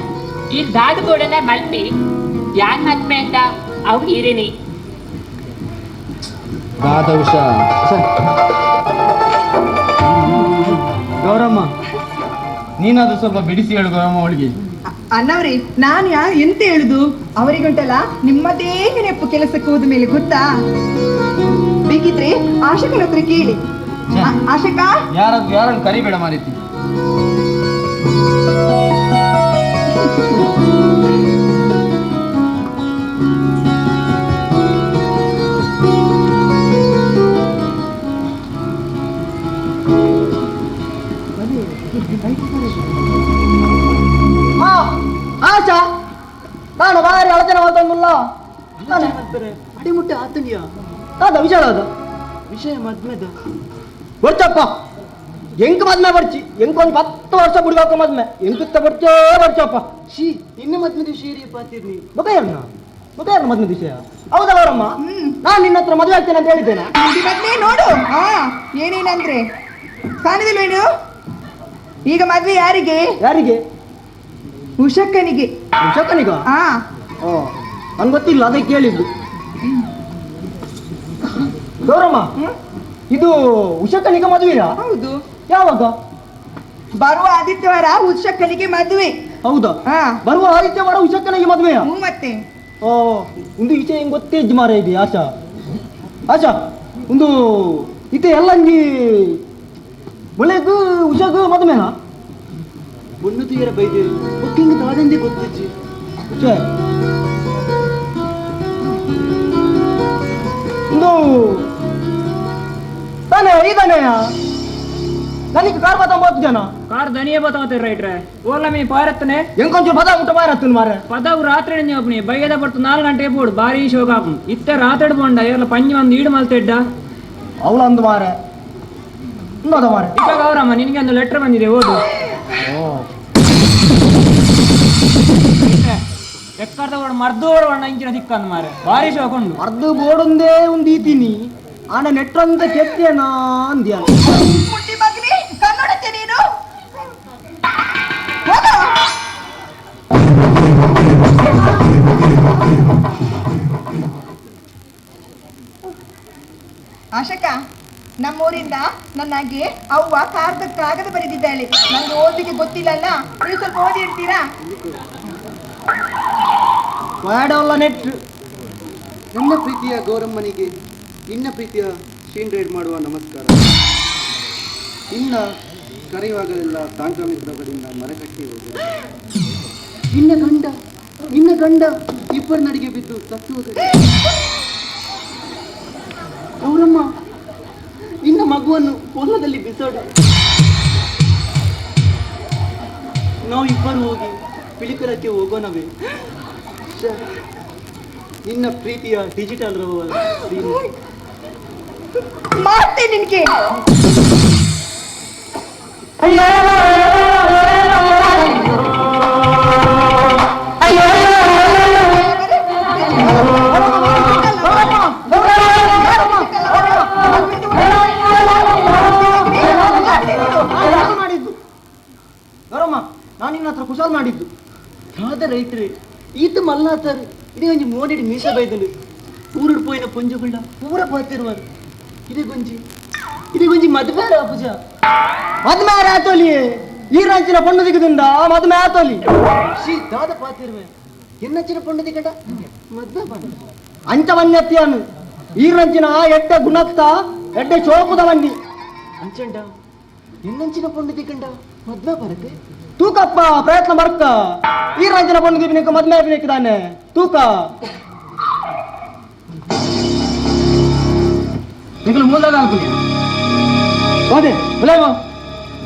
ಈ ದಾದು ಬೋಡನ ಮಲ್ಪಿ ಯಾನ್ ಮದ್ಮೆ ಅಂತ ಅವು ಇರೇನಿ. ದಾದ ಉಷಾ ಗೌರಮ್ಮ ನೀನಾದ್ರೂ ಸ್ವಲ್ಪ ಬಿಡಿಸಿ ಹೇಳು ಗೌರಮ್ಮ ಅವಳಿಗೆ. ಅಣ್ಣವ್ರಿ, ನಾನು ಯಾ ಎಂತ ಹೇಳುದು ಅವರಿಗುಂಟಲ್ಲ ನಿಮ್ಮದೇ ನೆನಪು ಕೆಲಸಕ್ಕೆ ಹೋದ ಮೇಲೆ ಗೊತ್ತಾ? ಬೇಕಿದ್ರೆ ಆಶಕನ ಹತ್ರ ಕೇಳಿ. ಆಶಕ ಯಾರಾದ್ರೂ ಯಾರನ್ನು ಕರಿಬೇಡ ಮಾರೀತಿ. ಆಶಾ ನಾನು ಬಾರಿ ಆಲೋಚನೆ ಮಾಡ್ತಂಗುಲ್ಲ ಅಡಿಮುಟ್ಟೆ ಆತನಿಯ ದಾದ ವಿಚಾರ ಅದು ವಿಷಯ ಮದ್ಮೆದ ಬರ್ಚಪ್ಪ ಎಂಕ್ ಮದ್ಮೆ ಬರ್ಚಿ ಎಂಕ್ ಒಂದು 10 ವರ್ಷ ಬಿಡ್ಬೇಕು ಮದ್ಮೆ ಎಂಕುತ್ತ ಬರ್ಚೇ ಬರ್ಚಪ್ಪ. She ನಿನ್ನ ಮದ್ಮೆದ ವಿಷಯ ಪಾತಿರ್ನಿ ಬೊಕೆಯರ್ನ ಬೊಕೆಯರ್ನ ಮದ್ಮೆ ವಿಷಯ ಹೌದಾ ಅವರಮ್ಮ? ನಾನು ನಿನ್ನ ಹತ್ರ ಮದುವೆ ಆಗ್ತೇನೆ ಅಂತ ಹೇಳಿದ್ದೇನೆ. ಮದ್ವೆ ನೋಡು. ಹಾ ಏನೇನಂದ್ರೆ ಕಾಣುದಿಲ್ವೇನು? ಈಗ ಮದ್ವೆ ಯಾರಿಗೆ? ಯಾರಿಗೆ? ಉಷಕ್ಕನಿಗೆ. ಉಷಕ್ಕನಿಗ? ಹಾ. ನನ್ಗೆ ಗೊತ್ತಿಲ್ಲ, ಅದಕ್ಕೆ ಕೇಳಿದ್ದು. ಗೌರಮ್ಮ, ಇದು ಉಷಕ್ಕನಿಗೆ ಮದುವೆಯಾ? ಹೌದು. ಯಾವಾಗ? ಬರುವ ಆದಿತ್ಯವಾರ ಉಷಕ್ಕನಿಗೆ ಮದುವೆ. ಹೌದಾ? ಬರುವ ಆದಿತ್ಯವಾರ ಉಷಕ್ಕನಿಗೆ ಮದುವೆಯಾ? ಮತ್ತೆ ಓ ಒಂದು ವಿಷಯ ಹೆಂಗ್ ಗೊತ್ತೇಜ್ ಮಾರ ಇದೆ ಆಶಾ. ಆಶಾ ಒಂದು ಇತ್ತೆ ಎಲ್ಲಂಜಿ ಒಳ್ಳೆಗೂ ಉಷಗೂ ಮದುವೆನಾ? ಬೊಣ್ಣು ತೀರ ಬೈದೆ ಒಕ್ಕಿಂಗ್ ದಾದಂದೆ ಗೊತ್ತಿಜ್ಜಿ. ಉಷ ಒಂದು ತಾನೇ ಇದಾನೆ ನನಗೆ ಕಾರ್ ಬತ್ತ ಜನ ಕಾರ್ ದನಿಯೇ ಬತ್ತಾವತ್ತೆ ರೈಟ್ರೆ ಓಲ ಮೀ ಪಾರತ್ತನೆ ಎಂಕೊಂಚೂರು ಪದ ಮುಟ್ಟ ಪಾರತ್ತನ ಮಾರೆ ಪದವು ರಾತ್ರಿ ಒಬ್ಬನಿ ಬೈಯದ ಬರ್ತು 4 ಗಂಟೆ ಬೋಡು ಬಾರಿ ಶೋಕ ಆಪು ಇತ್ತೆ ರಾತ್ರಿ ಬೋಂಡ ಏರ್ಲ ಪಂಜಿ ಒಂದು ಈಡು ಮಲ್ತೆಡ್ಡ ಅವಳು ಅಂದು ಮಾರೆ ಇನ್ನೋದ ಮಾರೆ. ಈಗ ಗೌರಮ್ಮ, ನಿನಗೆ ಒಂದು ಲೆಟರ್ ಬಂದಿದೆ, ಓದು. ಎಕ್ಕರ್ದ ಮರ್ದು ಓಡುವಣ್ಣ ಇಂಚಿನ ದಿಕ್ಕಂದು ಮಾರೆ, ಭಾರಿ ಶೋಕುಂಡು. ಮರ್ದು ಬೋಡೊಂದೇ ಒಂದು ಈತೀನಿ ಆನ ನೆಟ್ರಂತ ಕೆತ್ತೇನಾ ಅಂದ್ಯ. ಪುಟ್ಟಿ ಮಗನೇ, ಕನ್ನಡಕ್ಕೆ ನೀನು ಹೋಗು. ಆಶಕ, ನಮ್ಮೂರಿಂದ ನನ್ನಾಗೆ ಅವ್ವ ಕಾಗದ ಕಾಗದ ಬರೆದಿದ್ದಾಳೆ. ನಂಗೆ ಓದಲಿಕ್ಕೆ ಗೊತ್ತಿಲ್ಲಲ್ಲ, ನೀವು ಸ್ವಲ್ಪ ಓದಿ ಇರ್ತೀರಾ? ಬೇಡವಲ್ಲ ನೆಟ್. ನನ್ನ ಪ್ರೀತಿಯ ಗೌರಮ್ಮನಿಗೆ ನಿನ್ನ ಪ್ರೀತಿಯ ಶೀನ್ ರೈಡ್ ಮಾಡುವ ನಮಸ್ಕಾರ. ಇನ್ನ ಕರೆಯುವಾಗಲೆಲ್ಲ ಸಾಂಕ್ರಾಮಿಕ ರೋಗದಿಂದ ಮರಕಟ್ಟಿ ಹೋದ ನಿನ್ನ ಗಂಡ, ನಿನ್ನ ಗಂಡ ಇಬ್ಬರ ನಡಿಗೆ ಬಿದ್ದು ಸತ್ತು ಹೋದ. ಗೌರಮ್ಮ, ನಿನ್ನ ಮಗುವನ್ನು ಹೊಲದಲ್ಲಿ ಬಿಸೋಣ. ನಾವು ಇಬ್ಬರು ಹೋಗಿ ಪಿಳಿಕರಕ್ಕೆ ಹೋಗೋಣವೇ? ಶ್ಯೆ, ನಿನ್ನ ಪ್ರೀತಿಯ ಡಿಜಿಟಲ್ ರೋವರ್. ಮಾಡ್ತೆ ನಿನ್ಗೆ. ಕುಶಾಲ್ ಮಾಡಿದ್ದು ಗೌರಮ್ಮ, ನಾನು ನಿನ್ನ ಹತ್ರ ಕುಶಾಲ್ ಮಾಡಿದ್ದು. ಯಾವ್ದ ರೈತರು ಈತ ಮಲ್ಲಾತಾರು ಇದೇ ಒಂಜಿ ಮೋನೆಡ್ ಮೀಸ ಬೈದನು ಊರುಡು ಪೋಯಿನ ಪೊಂಜುಗುಳ್ಳ ಪೂರ ಪಾತಿರುವರು. ಇದೇ ಗೊಂಜಿ, ಇದೇ ಗೊಂಜಿ ಮದುವೆ ಪೂಜ. ಮದ್ಮೆ ಆತೋಲಿ, ಈ ರಾಂಚಿನ ಪಣ್ಣು ದಿಗದುಂಡ ಮದ್ಮೆ ಆತೋಲಿ. ಶ್ರೀ ದಾದ ಪಾತಿರುವೆ ಎನ್ನಚ್ಚಿನ ಪೊಣ್ಣು ದಿಗಡ ಮದ್ವೆ ಬಣ್ಣ ಅಂಚ ವನ್ಯತ್ಯಾನು ಈ ರಂಚಿನ ಎಡ್ಡೆ ಗುಣತ್ತ ಎಡ್ಡೆ ಚೋಪುದ ಬನ್ನಿ. ಅಂಚಂಡ ಎನ್ನಂಚಿನ ಪೊಣ್ಣು ದಿಗಂಡ ಮದ್ವೆ ಬರತೆ. ತೂಕಪ್ಪ ಪ್ರಯತ್ನ ಬರ್ಕ, ಈ ರಂಚಿನ ಪಣ್ಣು ದಿಬಿನಿಕ ಮದ್ಮೆ ಆಪಿನಿಕ್ಕಿದಾನೆ ತೂಕ. ನಿಗಲು ಮೂಲದ ಅಲ್ಪುನಿ ಹೋದೆ ಉಲೇಮೋ.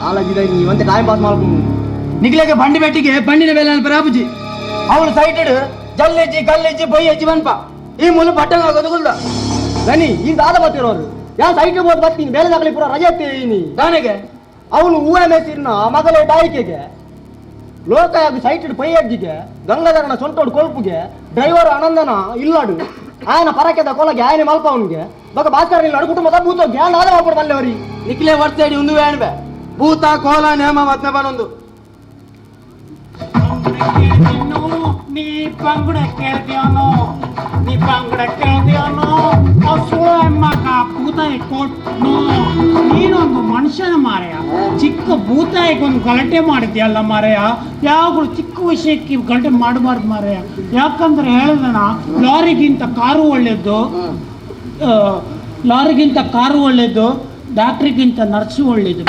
ನಾಲಜಿದ ನೀ ಒಂತೆ ಟೈಮ್ ಪಾಸ್ ಮಾಡ್ಕೊಂಡು. ನಿಗಲೆಗೆ ಬಂಡಿ ಬೆಟ್ಟಿಗೆ ಬಂಡಿನ ಮೇಲೆ ಅಲ್ಪ ರಾಪುಜಿ ಅವಳು ಸೈಟೆಡ್ ಜಲ್ಲೆಜ್ಜಿ ಕಲ್ಲೆಜ್ಜಿ ಬೊಯ್ಯಜ್ಜಿ ಬನ್ಪ ಈ ಮುಲು ಪಟ್ಟಂಗ ಆಗೋದು ಗುಲ್ದ. ಗನಿ ಈ ದಾದ ಬರ್ತಿರೋರು ಯಾವ ಸೈಟ್ ಬೋದು ಬರ್ತೀನಿ ಬೇಲೆ ದಾಖಲೆ ಪೂರ ರಜೆ ಎತ್ತೀನಿ. ದಾನೆಗೆ ಅವನು ಹೂವ ಮೇಸಿರ್ನ ಮಗಲೇ ಡಾಯಿಕೆಗೆ ಲೋಕಾಯಾಗ ಸೈಟ್ ಪೈಯಜ್ಜಿಗೆ ಗಂಗಾಧರನ ಸೊಂಟೋಡು ಕೊಲ್ಪುಗೆ ಡ್ರೈವರ್ ಆನಂದನ ಇಲ್ಲಾಡು ಆಯನ ಪರಕೆದ ಕೊಲಗೆ ಆಯನೆ ಮಲ್ಪ ಅವನಿಗೆ ಬಗ ಭಾಸ್ಕರ ಇಲ್ಲಾಡು ಕುಟುಂಬದ ಭೂತೋಗಿ ಆದ ಮಾಡ್ಕೊಡು ಬಲ್ಲೆವರಿ. ನಿಕ್ಲೆ ವರ್ಷ ಒಂದು ಬೇಡ ಭೂತ ಕೋಲ ನೇಮ ಮದ್ಮೆ ಬನೊಂದು. ನೀ ಬಂಗುಡ ಕೇಳ್ತೀಯನೋ, ನೀ ಬಂಗುಡ ಕೇಳ್ತೀಯನೋ, ಆ ಸುಳ ಮಗ ಭೂತಾಯಿ ಕೊಟ್ನು. ನೀನೊಂದು ಮನುಷ್ಯನ ಮಾರಾಯ, ಚಿಕ್ಕ ಭೂತಾಯಿಗೊಂದು ಗಲಾಟೆ ಮಾಡಿದ್ಯಲ್ಲ ಮಾರಾಯ. ಯಾವಾಗಲೂ ಚಿಕ್ಕ ವಿಷಯಕ್ಕೆ ಗಲಾಟೆ ಮಾಡಬಾರ್ದು ಮಾರಾಯ. ಯಾಕಂದ್ರೆ ಹೇಳಿದಣ, ಲಾರಿಗಿಂತ ಕಾರು ಒಳ್ಳೇದು, ಲಾರಿಗಿಂತ ಕಾರು ಒಳ್ಳೇದು, ಡಾಕ್ಟ್ರಿಗಿಂತ ನರ್ಸು ಒಳ್ಳೇದು.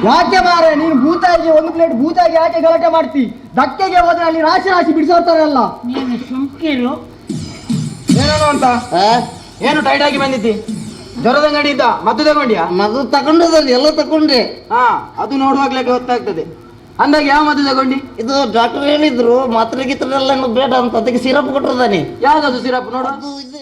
ಯಾಕೆ ಮಾರೆ ನೀನು ಭೂತಾಯಿಗೆ ಒಂದು ಪ್ಲೇಟ್ ಭೂತಾಯಿಗೆ ಯಾಕೆ ಗಲಾಟೆ ಮಾಡ್ತಿ? ಧಕ್ಕೆಗೆ ಹೋದ್ರೆ ಅಲ್ಲಿ ರಾಶಿ ರಾಶಿ ಬಿಡಿಸೋರ್ತಾರಲ್ಲ. ನೀನು ಸುಮ್ಕಿರು. ಏನೇನು ಅಂತ ಏನು ಟೈಟ್ ಆಗಿ ಬಂದಿದ್ದಿ? ಜ್ವರದ ಅಂಗಡಿ ಇದ್ದ ಮದ್ದು ತಗೊಂಡಿಯಾ? ಮದ್ದು ತಗೊಂಡದಲ್ಲಿ ಎಲ್ಲ ತಗೊಂಡೆ. ಹಾ, ಅದು ನೋಡುವಾಗ್ಲೇ ಗೊತ್ತಾಗ್ತದೆ. ಅಂದಾಗ ಯಾವ ಮದ್ದು ತಗೊಂಡಿ? ಇದು ಡಾಕ್ಟರ್ ಹೇಳಿದ್ರು ಮಾತ್ರೆ ಗೀತ್ರೆ ಎಲ್ಲ ಬೇಡ ಅಂತ, ಅದಕ್ಕೆ ಸಿರಪ್ ಕೊಟ್ಟಿದ್ದಾನೆ. ಯಾವ್ದದು ಸಿರಪ್ ನೋಡು. ಅದು ಇದು.